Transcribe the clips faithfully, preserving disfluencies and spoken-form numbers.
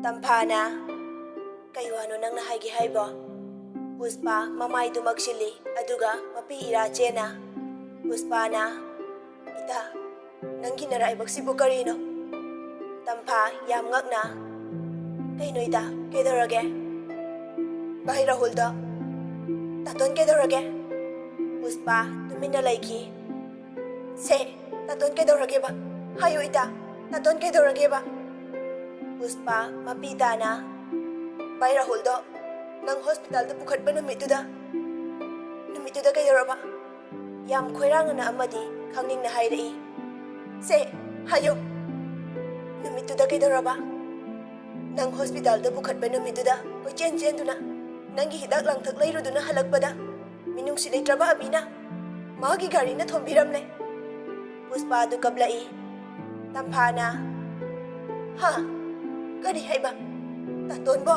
ꯇꯝꯐꯥꯅ, "ꯀꯩ ꯋꯥꯅꯣ ꯅꯪꯅ ꯍꯥꯏꯒꯦ ꯍꯥꯏꯕꯣ?" ꯄꯨꯁꯄꯥ ꯃꯃꯥꯏꯗꯨ ꯃꯛꯁꯤꯜꯂꯤ, ꯑꯗꯨꯒ ꯃꯄꯤ ꯏꯔꯥ ꯆꯦꯅ꯫ ꯄꯨꯁꯄꯥꯅ, "ꯏꯇꯥ, ꯅꯪꯒꯤ ꯅꯔꯥꯏꯕꯛꯁꯤꯕꯨ ꯀꯔꯤꯅꯣ?" ꯇꯝꯐꯥ ꯌꯥꯝ ꯉꯛꯅ, "ꯀꯩꯅꯣ ꯏꯇꯥ, ꯀꯩꯗꯧꯔꯒꯦ?" "ꯚꯥꯏ ꯔꯥꯍꯨꯜꯗꯣ, ꯇꯥꯇꯣꯟ ꯀꯩꯗꯧꯔꯒꯦ?" ꯄꯨꯁꯄꯥ ꯇꯨꯃꯤꯟꯅ ꯂꯩꯈꯤ꯫ "ꯁꯦ, ꯇꯥꯇꯣꯟ ꯀꯩꯗꯧꯔꯒꯦꯕ? ꯍꯥꯏꯌꯨ ꯏꯇꯥ, ꯇꯥꯇꯣꯟ ꯀꯩꯗꯧꯔꯒꯦꯕ?" ꯄꯨꯁꯄꯥ ꯃꯄꯤ ꯇꯥꯅ, "ꯚꯥꯏ ꯔꯥꯍꯨꯜꯗꯣ ꯅꯪ ꯍꯣꯁꯄꯤꯇꯥꯜꯗ ꯄꯨꯈꯠꯄ ꯅꯨꯃꯤꯠꯇꯨꯗ, ꯅꯨꯃꯤꯠꯇꯨꯗ ꯀꯩꯗꯧꯔꯕ?" ꯌꯥꯝ ꯈꯣꯏꯔꯥꯡꯅꯅ ꯑꯃꯗꯤ ꯈꯪꯅꯤꯡꯅ ꯍꯥꯏꯔꯛꯏ꯫ "ꯁꯦ, ꯍꯥꯏꯌꯨ, ꯅꯨꯃꯤꯠꯇꯨꯗ ꯀꯩꯗꯧꯔꯕ? ꯅꯪ ꯍꯣꯁꯄꯤꯇꯥꯜꯗ ꯄꯨꯈꯠꯄ ꯅꯨꯃꯤꯠꯇꯨꯗ ꯀꯣꯏꯆꯦꯟ ꯆꯦꯟꯗꯨꯅ ꯅꯪꯒꯤ ꯍꯤꯗꯥꯛ ꯂꯥꯡꯊꯛ ꯂꯩꯔꯨꯗꯨꯅ ꯍꯜꯂꯛꯄꯗ ꯃꯤꯅꯨꯡꯁꯤ ꯂꯩꯇ꯭ꯔꯕ ꯑꯕꯤꯅ ꯃꯥꯒꯤ ꯒꯥꯔꯤꯅ ꯊꯣꯝꯕꯤꯔꯝꯂꯦ꯫" ꯄꯨꯁꯄꯥꯗꯨ ꯀꯞꯂꯛꯏ꯫ ꯇꯝꯐꯥꯅ, "ꯍꯥ? ꯀꯔꯤ ꯍꯥꯏꯕ? ꯇꯥꯇꯣꯟꯕꯣ?"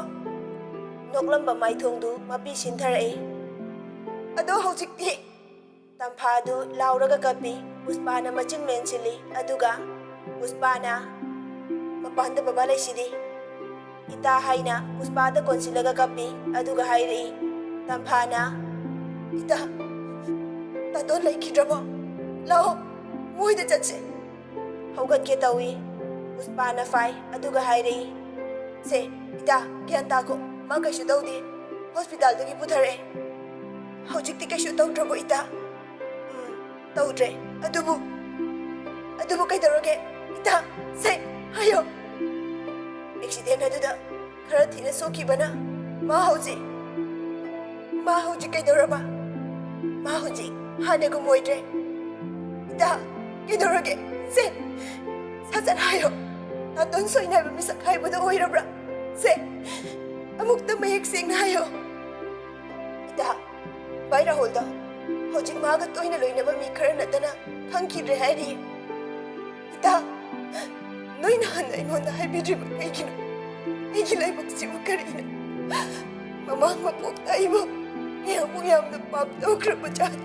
ꯅꯣꯛꯂꯝꯕ ꯃꯥꯏꯊꯣꯡꯗꯨ ꯃꯄꯤ ꯁꯤꯟꯊꯔꯛꯏ꯫ "ꯑꯗꯣ ꯍꯧꯖꯤꯛꯇꯤ?" ꯇꯝꯐꯥꯗꯨ ꯂꯥꯎꯔꯒ ꯀꯞꯄꯤ꯫ ꯄꯨꯁꯄꯥꯅ ꯃꯆꯤꯟ ꯃꯦꯟꯁꯤꯜꯂꯤ, ꯑꯗꯨꯒ ꯄꯨꯁꯄꯥꯅ, "ꯃꯄꯥꯟꯗ ꯕꯕꯥ ꯂꯩꯁꯤꯗꯤ, ꯏꯇꯥ" ꯍꯥꯏꯅ ꯄꯨꯁꯄꯥꯗ ꯀꯣꯟꯁꯤꯜꯂꯒ ꯀꯞꯄꯤ, ꯑꯗꯨꯒ ꯍꯥꯏꯔꯛꯏ꯫ ꯇꯝꯐꯥꯅ, "ꯏꯇꯥ, ꯇꯥꯇꯣꯟ ꯂꯩꯈꯤꯗ꯭ꯔꯕꯣ? ꯂꯥꯛꯑꯣ, ꯃꯣꯏꯗ ꯆꯠꯁꯦ꯫" ꯍꯧꯒꯠꯀꯦ ꯇꯧꯏ꯫ ꯄꯨꯁꯄꯥꯅ ꯐꯥꯏ, ꯑꯗꯨꯒ ꯍꯥꯏꯔꯛꯏ, "ꯁꯦ, ꯏꯇꯥ, ꯒ꯭ꯌꯥꯟ ꯇꯥꯈꯣ, ꯃꯥ ꯀꯩꯁꯨ ꯇꯧꯗꯦ, ꯍꯣꯁꯄꯤꯇꯥꯜꯗꯒꯤ ꯄꯨꯊꯔꯛꯑꯦ꯫" "ꯍꯧꯖꯤꯛꯇꯤ ꯀꯩꯁꯨ ꯇꯧꯗ꯭ꯔꯕꯣ ꯏꯇꯥ?" "ꯎꯝ, ꯇꯧꯗ꯭ꯔꯦ꯫ ꯑꯗꯨꯕꯨ, ꯑꯗꯨꯕꯨ ꯀꯩꯗꯧꯔꯒꯦ? ꯏꯇꯥ, ꯁꯦ, ꯍꯥꯏꯌꯣ꯫" "ꯑꯦꯛꯁꯤꯗꯦꯟ ꯑꯗꯨꯗ ꯈꯔ ꯊꯤꯅ ꯁꯣꯛꯈꯤꯕꯅ ꯃꯥ ꯍꯧꯖꯤꯛ, ꯃꯥ ꯍꯧꯖꯤꯛ ꯀꯩꯗꯧꯔꯕ? ꯃꯥ ꯍꯧꯖꯤꯛ ꯍꯥꯟꯅꯒꯨꯝ ꯑꯣꯏꯗ꯭ꯔꯦ꯫" "ꯏꯇꯥ, ꯀꯩꯗꯧꯔꯒꯦ? ꯁꯦ, ꯁꯠ ꯁꯠ ꯍꯥꯏꯌꯣ꯫ ꯇꯥꯇꯣꯟ ꯁꯣꯏꯅꯥꯏꯕ ꯃꯤꯁꯛ ꯍꯥꯏꯕꯗꯣ ꯑꯣꯏꯔꯕ꯭ꯔꯥ? ꯁꯦ, ꯑꯃꯨꯛꯇ ꯃꯌꯦꯛ ꯁꯦꯡꯅ ꯍꯥꯏꯌꯣ꯫" "ꯏꯇꯥ, ꯚꯥꯏ ꯔꯥꯍꯨꯜꯗꯣ ꯍꯧꯖꯤꯛ ꯃꯥꯒ ꯇꯣꯏꯅ ꯂꯣꯏꯅꯕ ꯃꯤ ꯈꯔ ꯅꯠꯇꯅ ꯈꯪꯈꯤꯗ꯭ꯔꯦ ꯍꯥꯏꯔꯤ꯫" "ꯏꯇꯥ, ꯅꯣꯏ ꯅꯍꯥꯟ ꯑꯩꯉꯣꯟꯗ ꯍꯥꯏꯕꯤꯗ꯭ꯔꯤꯕ ꯀꯩꯒꯤꯅꯣ? ꯑꯩꯒꯤ ꯂꯥꯏꯕꯛꯁꯤꯕꯨ ꯀꯔꯤꯅꯣ? ꯃꯃꯥꯡ ꯃꯄꯣꯛꯇ ꯑꯩꯕꯨ ꯀꯌꯥꯃꯨꯛ ꯌꯥꯝꯅ ꯄꯥꯞ ꯇꯧꯈ꯭ꯔꯕ ꯖꯥꯠꯅꯣ?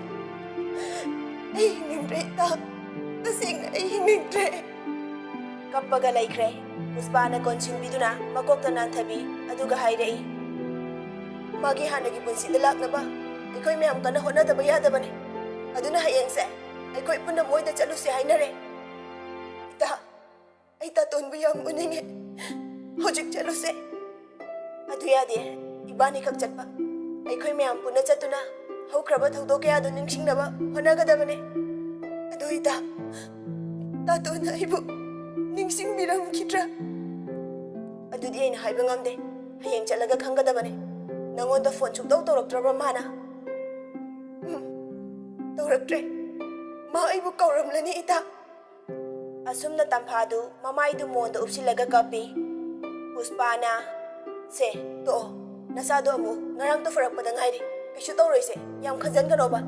ꯑꯩ ꯍꯤꯡꯅꯤꯡꯗ꯭ꯔꯦ ꯏꯇꯥ, ꯇꯁꯦꯡꯅ ꯑꯩ ꯍꯤꯡꯅꯤꯡꯗ꯭ꯔꯦ꯫" ꯀꯞꯄꯒ ꯂꯩꯈ꯭ꯔꯦ꯫ ꯄꯨꯁꯄꯥꯅ ꯀꯣꯟꯁꯤꯟꯕꯤꯗꯨꯅ ꯃꯀꯣꯛꯇ ꯅꯥꯟꯊꯕꯤ, ꯑꯗꯨꯒ ꯍꯥꯏꯔꯛꯏ, "ꯃꯥꯒꯤ ꯍꯥꯟꯅꯒꯤ ꯄꯨꯟꯁꯤꯗ ꯂꯥꯛꯅꯕ ꯑꯩꯈꯣꯏ ꯃꯌꯥꯝ ꯀꯟꯅ ꯍꯣꯠꯅꯗꯕ ꯌꯥꯗꯕꯅꯤ꯫ ꯑꯗꯨꯅ ꯍꯌꯦꯡꯁꯦ ꯑꯩꯈꯣꯏ ꯄꯨꯟꯅ ꯃꯣꯏꯗ ꯆꯠꯂꯨꯁꯦ ꯍꯥꯏꯅꯔꯦ꯫ ꯏꯇꯥ, ꯑꯩ ꯇꯥꯇꯣꯟꯕꯨ ꯌꯥꯝ ꯎꯅꯤꯡꯉꯦ꯫ ꯍꯧꯖꯤꯛ ꯆꯠꯂꯨꯁꯦ꯫" "ꯑꯗꯨ ꯌꯥꯗꯦ, ꯏꯕꯥꯅꯤꯈꯛ ꯆꯠꯄ꯫ ꯑꯩꯈꯣꯏ ꯃꯌꯥꯝ ꯄꯨꯟꯅ ꯆꯠꯇꯨꯅ ꯍꯧꯈ꯭ꯔꯕ ꯊꯧꯗꯣꯛ ꯀꯌꯥꯗꯨ ꯅꯤꯡꯁꯤꯡꯅꯕ ꯍꯣꯠꯅꯒꯗꯕꯅꯦ꯫" "ꯑꯗꯨ ꯏꯇꯥ, ꯇꯥꯇꯣꯟꯅ ꯑꯩꯕꯨ ꯅꯤꯡꯁꯤꯡꯕꯤꯔꯝꯈꯤꯗ꯭ꯔꯥ?" "ꯑꯗꯨꯗꯤ ꯑꯩꯅ ꯍꯥꯏꯕ ꯉꯝꯗꯦ꯫ ꯍꯌꯦꯡ ꯆꯠꯂꯒ ꯈꯪꯒꯗꯕꯅꯦ꯫ ꯅꯉꯣꯟꯗ ꯐꯣꯟ ꯁꯨꯡꯇꯧ ꯇꯧꯔꯛꯇ꯭ꯔꯕ꯭ꯔꯥ ꯃꯥꯅ?" "ꯎꯝ, ꯇꯧꯔꯛꯇ꯭ꯔꯦ꯫ ꯃꯥ ꯑꯩꯕꯨ ꯀꯧꯔꯝꯂꯅꯤ ꯏꯇꯥ꯫" ꯑꯁꯨꯝꯅ ꯇꯝꯐꯥꯗꯨ ꯃꯃꯥꯏꯗꯨ ꯃꯣꯟꯗ ꯎꯞꯁꯤꯜꯂꯒ ꯀꯞꯄꯤ꯫ ꯄꯨꯁꯄꯥꯅ, "ꯁꯦ, ꯇꯣꯛꯑꯣ꯫ ꯅꯆꯥꯗꯣ ꯑꯃꯨꯛ ꯉꯔꯥꯡ ꯇꯨꯐꯔꯛꯄꯗ ꯉꯥꯏꯔꯤ꯫ ꯀꯩꯁꯨ ꯇꯧꯔꯣꯏꯁꯦ꯫ ꯌꯥꯝ ꯈꯟꯖꯟꯒꯅꯣꯕ꯫"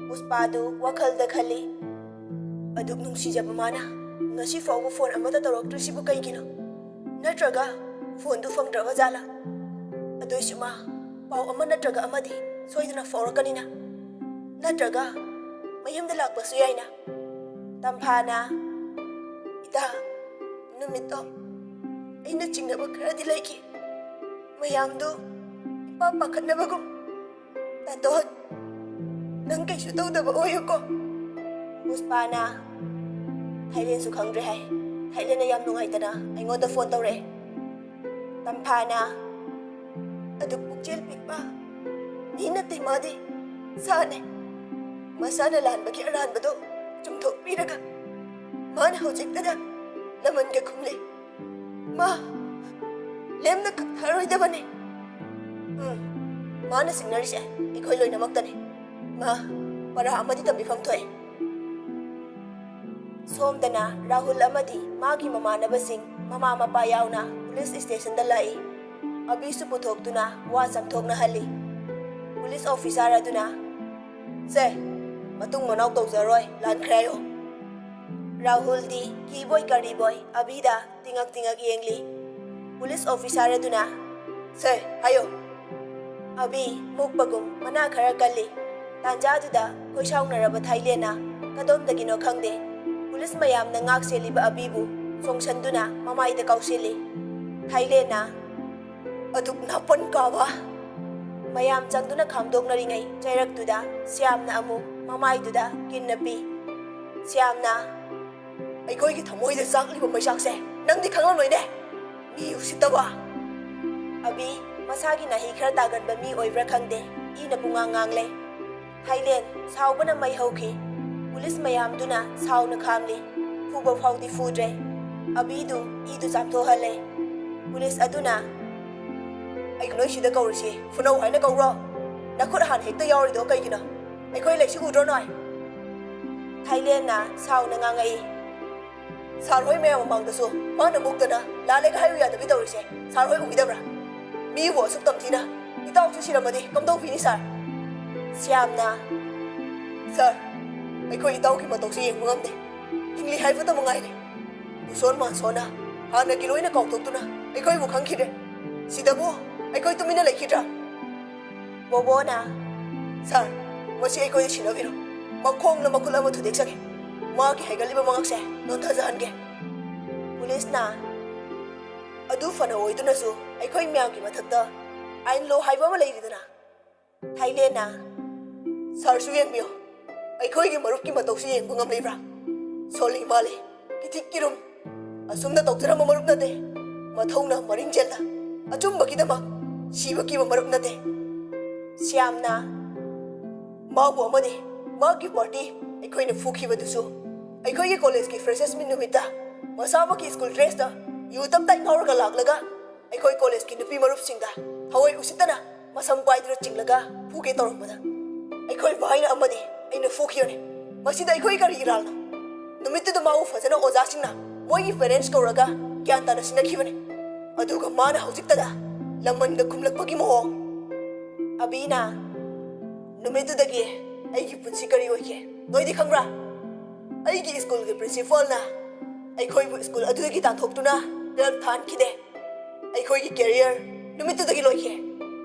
ꯄꯨꯁꯄꯥꯗꯨ ꯋꯥꯈꯜꯗ ꯈꯜꯂꯤ, "ꯑꯗꯨꯛ ꯅꯨꯡꯁꯤꯖꯕ ꯃꯥꯅ ꯉꯁꯤ ꯐꯥꯎꯕ ꯐꯣꯟ ꯑꯃꯠꯇ ꯇꯧꯔꯛꯇ꯭ꯔꯤꯁꯤꯕꯨ ꯀꯩꯒꯤꯅꯣ? ꯅꯠꯇ꯭ꯔꯒ ꯐꯣꯟꯗꯨ ꯐꯪꯗ꯭ꯔꯕ ꯖꯥꯠꯂꯥ? ꯑꯗꯨꯏꯁꯨ ꯃꯥ ꯄꯥꯎ ꯑꯃ ꯅꯠꯇ꯭ꯔꯒ ꯑꯃꯗꯤ ꯁꯣꯏꯗꯅ ꯐꯥꯎꯔꯛꯀꯅꯤꯅ꯫ ꯅꯠꯇ꯭ꯔꯒ ꯃꯌꯨꯝꯗ ꯂꯥꯛꯄꯁꯨ ꯌꯥꯏꯅ꯫" ꯇꯝꯐꯥꯅ, "ꯏꯇꯥ, ꯅꯨꯃꯤꯠꯇꯣ ꯑꯩꯅ ꯆꯤꯡꯅꯕ ꯈꯔꯗꯤ ꯂꯩꯈꯤ꯫ ꯃꯌꯥꯝꯗꯨ ꯏꯄꯥ ꯄꯥꯈꯠꯅꯕꯒꯨꯝ꯫ ꯇꯥꯇꯣꯟ, ꯅꯪ ꯀꯩꯁꯨ ꯇꯧꯗꯕ ꯑꯣꯏꯌꯨꯀꯣ꯫" ꯄꯨꯁꯄꯥꯅ, "ꯊꯥꯏꯂꯦꯟꯁꯨ ꯈꯪꯗ꯭ꯔꯦ ꯍꯥꯏ꯫ ꯊꯥꯏꯂꯦꯟꯅ ꯌꯥꯝ ꯅꯨꯡꯉꯥꯏꯇꯅ ꯑꯩꯉꯣꯟꯗ ꯐꯣꯟ ꯇꯧꯔꯛꯑꯦ꯫" ꯇꯝꯐꯥꯅ, "ꯑꯗꯨ ꯄꯨꯛꯆꯦꯜ ꯄꯤꯛꯄ ꯃꯤ ꯅꯠꯇꯦ ꯃꯥꯗꯤ, ꯁꯥꯅꯦ꯫ ꯃꯁꯥꯅ ꯂꯥꯟꯕꯒꯤ ꯑꯔꯥꯟꯕꯗꯣ ꯆꯨꯝꯊꯣꯛꯄꯤꯔꯒ ꯃꯥꯅ ꯍꯧꯖꯤꯛꯇꯗ ꯂꯃꯟꯒ ꯈꯨꯝꯂꯤ꯫ ꯃꯥ ꯂꯦꯝꯅ ꯀꯛꯊꯔꯣꯏꯗꯕꯅꯤ꯫" "ꯎꯝ, ꯃꯥꯅ ꯁꯤꯡꯅꯔꯤꯁꯦ ꯑꯩꯈꯣꯏ ꯂꯣꯏꯅꯃꯛꯇꯅꯤ꯫ ꯃꯥ ꯄꯔꯥ ꯑꯃꯗꯤ ꯇꯝꯕꯤꯐꯝ ꯊꯣꯛꯑꯦ꯫" ꯁꯣꯝꯗꯅ ꯔꯥꯍꯨꯜ ꯑꯃꯗꯤ ꯃꯥꯒꯤ ꯃꯃꯥꯟꯅꯕꯁꯤꯡ ꯃꯃꯥ ꯃꯄꯥ ꯌꯥꯎꯅ ꯄꯨꯂꯤꯁ ꯁ꯭ꯇꯦꯁꯟꯗ ꯂꯥꯛꯏ꯫ ꯑꯕꯤꯁꯨ ꯄꯨꯊꯣꯛꯇꯨꯅ ꯋꯥ ꯆꯝꯊꯣꯛꯅꯍꯜꯂꯤ꯫ ꯄꯨꯂꯤꯁ ꯑꯣꯐꯤꯁꯥꯔ ꯑꯗꯨꯅ, "ꯁꯦ, ꯃꯇꯨꯡ ꯃꯅꯥꯎ ꯇꯧꯖꯔꯣꯏ, ꯂꯥꯟꯈ꯭ꯔꯦ ꯍꯥꯏꯌꯣ꯫" ꯔꯥꯍꯨꯜꯗꯤ ꯀꯤꯕꯣꯏ ꯀꯔꯤꯕꯣꯏ ꯑꯕꯤꯗ ꯇꯤꯉꯛ ꯇꯤꯉꯛ ꯌꯦꯡꯂꯤ꯫ ꯄꯨꯂꯤꯁ ꯑꯣꯐꯤꯁꯥꯔ ꯑꯗꯨꯅ, "ꯁꯦ, ꯍꯥꯏꯌꯣ꯫" ꯑꯕꯤ ꯃꯨꯛꯄꯒꯨꯝ ꯃꯅꯥ ꯈꯔ ꯀꯜꯂꯤ꯫ ꯇꯥꯟꯖꯥꯗꯨꯗ ꯈꯣꯏꯁꯥꯎꯅꯔꯕ ꯊꯥꯏꯂꯦꯟꯅ ꯀꯗꯣꯝꯗꯒꯤꯅꯣ ꯈꯪꯗꯦ, ꯄꯨꯂꯤꯁ ꯃꯌꯥꯝꯅ ꯉꯥꯛ ꯁꯦꯜꯂꯤꯕ ꯑꯕꯤꯕꯨ ꯆꯣꯡꯁꯟꯗꯨꯅ ꯃꯃꯥꯏꯗ ꯀꯥꯎꯁꯤꯜꯂꯤ꯫ ꯊꯥꯏꯂꯦꯟꯅ, "ꯑꯗꯨꯛ ꯅꯥꯄꯟ ꯀꯥꯕ!" ꯃꯌꯥꯝ ꯆꯪꯗꯨꯅ ꯈꯥꯝꯗꯣꯛꯅꯔꯤꯉꯩ ꯆꯩꯔꯛꯇꯨꯗ ꯁ꯭ꯌꯥꯝꯅ ꯑꯃꯨꯛ ꯃꯃꯥꯏꯗꯨꯗ ꯀꯤꯟꯅ ꯄꯤ꯫ ꯁ꯭ꯌꯥꯝꯅ, "ꯑꯩꯈꯣꯏꯒꯤ ꯊꯃꯣꯏꯗ ꯆꯥꯛꯂꯤꯕ ꯃꯩꯆꯥꯛꯁꯦ ꯅꯪꯗꯤ ꯈꯪꯂꯝꯂꯣꯏꯅꯦ, ꯃꯤ ꯎꯁꯤꯠꯇꯕ!" ꯑꯕꯤ, ꯃꯁꯥꯒꯤ ꯅꯥꯍꯤ ꯈꯔ ꯇꯥꯒꯟꯕ ꯃꯤ ꯑꯣꯏꯕ꯭ꯔꯥ ꯈꯪꯗꯦ, ꯏꯅ ꯄꯨꯡꯉꯥꯡ ꯉꯥꯡꯂꯦ꯫ ꯊꯥꯏꯂꯦꯟ ꯁꯥꯎꯕꯅ ꯃꯩ ꯍꯧꯈꯤ꯫ ꯄꯨꯂꯤꯁ ꯃꯌꯥꯝꯗꯨꯅ ꯁꯥꯎꯅ ꯈꯥꯝꯂꯤ꯫ ꯐꯨꯕ ꯐꯥꯎꯗꯤ ꯐꯨꯗ꯭ꯔꯦ꯫ ꯑꯕꯤꯗꯨ ꯏꯗꯨ ꯆꯥꯝꯊꯣꯛꯍꯜꯂꯦ꯫ ꯄꯨꯂꯤꯁ ꯑꯗꯨꯅ, "ꯑꯩ ꯅꯣꯏ ꯁꯤꯗ ꯀꯧꯔꯤꯁꯤ ꯐꯨꯅꯧ ꯍꯥꯏꯅ ꯀꯧꯕ꯭ꯔꯣ? ꯅꯈꯨꯠ ꯍꯥꯟꯅ ꯍꯦꯛꯇ ꯌꯥꯎꯔꯤꯗꯣ ꯀꯩꯒꯤꯅꯣ? ꯑꯩꯈꯣꯏ ꯂꯩꯁꯤ ꯎꯗ꯭ꯔꯣ ꯅꯣꯏ?" ꯊꯥꯏꯂꯦꯟꯅ ꯁꯥꯎꯅ ꯉꯥꯡꯉꯛꯏ꯫ "ꯁꯥꯔ ꯍꯣꯏ ꯃꯌꯥꯝ ꯃꯃꯥꯡꯗꯁꯨ ꯃꯥꯅ ꯃꯨꯛꯇꯅ ꯂꯥꯜꯂꯦꯒ ꯍꯥꯏꯌꯨ ꯌꯥꯗꯕꯤ ꯇꯧꯔꯤꯁꯦ ꯁꯥꯔ ꯍꯣꯏ ꯎꯕꯤꯗꯕ꯭ꯔꯥ? ꯃꯤꯕꯨ ꯑꯁꯨꯛ ꯇꯝꯊꯤꯅ ꯏꯇꯥꯎꯁꯨ ꯁꯤꯔꯝꯃꯗꯤ ꯀꯝꯗꯧꯕꯤꯅꯤ ꯁꯥꯔ?" ꯁ꯭ꯌꯥꯝꯅ, "ꯁꯥꯔ, ꯑꯩꯈꯣꯏ ꯏꯇꯥꯎꯒꯤ ꯃꯇꯧꯁꯤ ꯌꯦꯡꯕ ꯉꯝꯗꯦ꯫ ꯍꯤꯡꯂꯤ ꯍꯥꯏꯕꯇ ꯃꯉꯥꯏꯔꯦ꯫ ꯎꯁꯣꯟ ꯃꯥꯟꯁꯣꯟꯅ ꯍꯥꯟꯅꯒꯤ ꯂꯣꯏꯅ ꯀꯥꯎꯊꯣꯛꯇꯨꯅ ꯑꯩꯈꯣꯏꯕꯨ ꯈꯪꯈꯤꯗ꯭ꯔꯦ꯫ ꯁꯤꯗꯕꯨ ꯑꯩꯈꯣꯏ ꯇꯨꯃꯤꯟꯅ ꯂꯩꯈꯤꯗ꯭ꯔꯥ?" ꯕꯣꯕꯣꯅ, "ꯁꯥꯔ, ꯃꯁꯤ ꯑꯩꯈꯣꯏꯗ ꯁꯤꯟꯅꯕꯤꯔꯣ꯫ ꯃꯈꯣꯡꯅ ꯃꯈꯨꯠ ꯑꯃ ꯊꯨꯗꯦꯛꯆꯒꯦ꯫ ꯃꯥꯒꯤ ꯍꯥꯏꯒꯠꯂꯤꯕ ꯃꯉꯛꯁꯦ ꯅꯣꯟꯊꯖꯍꯟꯒꯦ꯫" ꯄꯨꯂꯤꯁꯅ, "ꯑꯗꯨ ꯐꯅ ꯑꯣꯏꯗꯨꯅꯁꯨ ꯑꯩꯈꯣꯏ ꯃꯌꯥꯝꯒꯤ ꯃꯊꯛꯇ ꯑꯥꯏꯟ ꯂꯣ ꯍꯥꯏꯕ ꯑꯃ ꯂꯩꯔꯤꯗꯅ?" ꯊꯥꯏꯂꯦꯟꯅ, "ꯁꯥꯔꯁꯨ ꯌꯦꯡꯕꯤꯌꯨ, ꯑꯩꯈꯣꯏꯒꯤ ꯃꯔꯨꯞꯀꯤ ꯃꯇꯧꯁꯤ ꯌꯦꯡꯕ ꯉꯝꯂꯤꯕ꯭ꯔꯥ? ꯁꯣꯜꯂꯤ ꯃꯥꯜꯂꯤ, ꯀꯤꯊꯤꯛ ꯀꯤꯔꯨꯝ꯫ ꯑꯁꯨꯝꯅ ꯇꯧꯖꯔꯝꯕ ꯃꯔꯨꯞ ꯅꯠꯇꯦ꯫ ꯃꯊꯧꯅ ꯃꯔꯤꯡ ꯆꯦꯜꯂ ꯑꯆꯨꯝꯕꯒꯤꯗꯃꯛ ꯁꯤꯕ ꯀꯤꯕ ꯃꯔꯨꯞ ꯅꯠꯇꯦ꯫" ꯁ꯭ꯌꯥꯝꯅ, "ꯃꯥꯕꯨ ꯑꯃꯗꯤ ꯃꯥꯒꯤ ꯄꯥꯔꯇꯤ ꯑꯩꯈꯣꯏꯅ ꯐꯨꯈꯤꯕꯗꯨꯁꯨ ꯑꯩꯈꯣꯏꯒꯤ ꯀꯣꯂꯦꯖꯀꯤ ꯐ꯭ꯔꯦꯁꯔꯁ ꯃꯤꯠ ꯅꯨꯃꯤꯠꯇ ꯃꯁꯥꯃꯛꯀꯤ ꯁ꯭ꯀꯨꯜ ꯗ꯭ꯔꯦꯁꯇ ꯌꯨ ꯇꯞ ꯇꯥꯏ ꯉꯥꯎꯔꯒ ꯂꯥꯛꯂꯒ ꯑꯩꯈꯣꯏ ꯀꯣꯂꯦꯖꯀꯤ ꯅꯨꯄꯤ ꯃꯔꯨꯞꯁꯤꯡꯗ ꯊꯑꯣꯏ ꯎꯁꯤꯠꯇꯅ ꯃꯁꯝ ꯄꯥꯏꯗꯨꯅ ꯆꯤꯡꯂꯒ ꯐꯨꯒꯦ ꯇꯧꯔꯝꯕꯗ ꯑꯩꯈꯣꯏ ꯚꯥꯏꯅ ꯑꯃꯗꯤ ꯑꯩꯅ ꯐꯨꯈꯤꯕꯅꯤ꯫ ꯃꯁꯤꯗ ꯑꯩꯈꯣꯏ ꯀꯔꯤ ꯏꯔꯥꯜꯅꯣ?" ꯅꯨꯃꯤꯠꯇꯨꯗ ꯃꯥꯕꯨ ꯐꯖꯅ ꯑꯣꯖꯥꯁꯤꯡꯅ ꯃꯣꯏꯒꯤ ꯄꯦꯔꯦꯟꯁ ꯀꯧꯔꯒ ꯒ꯭ꯌꯥꯟ ꯇꯥꯅ ꯁꯤꯟꯅꯈꯤꯕꯅꯤ꯫ ꯑꯗꯨꯒ ꯃꯥꯅ ꯍꯧꯖꯤꯛꯇꯗ ꯂꯃꯟꯒ ꯈꯨꯝꯂꯛꯄꯒꯤ ꯃꯑꯣꯡ꯫ ꯑꯕꯤꯅ, "ꯅꯨꯃꯤꯠꯇꯨꯗꯒꯤ ꯑꯩꯒꯤ ꯄꯨꯟꯁꯤ ꯀꯔꯤ ꯑꯣꯏꯈꯤ ꯅꯣꯏꯗꯤ ꯈꯪꯕ꯭ꯔꯥ? ꯑꯩꯒꯤ ꯁ꯭ꯀꯨꯜꯒꯤ ꯄ꯭ꯔꯤꯟꯁꯤꯄꯥꯜꯅ ꯑꯩꯈꯣꯏꯕꯨ ꯁ꯭ꯀꯨꯜ ꯑꯗꯨꯗꯒꯤ ꯇꯥꯟꯊꯣꯛꯇꯨꯅ ꯇꯨꯌꯦꯜꯐ ꯊꯥꯍꯟꯈꯤꯗꯦ꯫ ꯑꯩꯈꯣꯏꯒꯤ ꯀꯦꯔꯤꯌꯔ ꯅꯨꯃꯤꯠꯇꯨꯗꯒꯤ ꯂꯣꯏꯈꯤ꯫"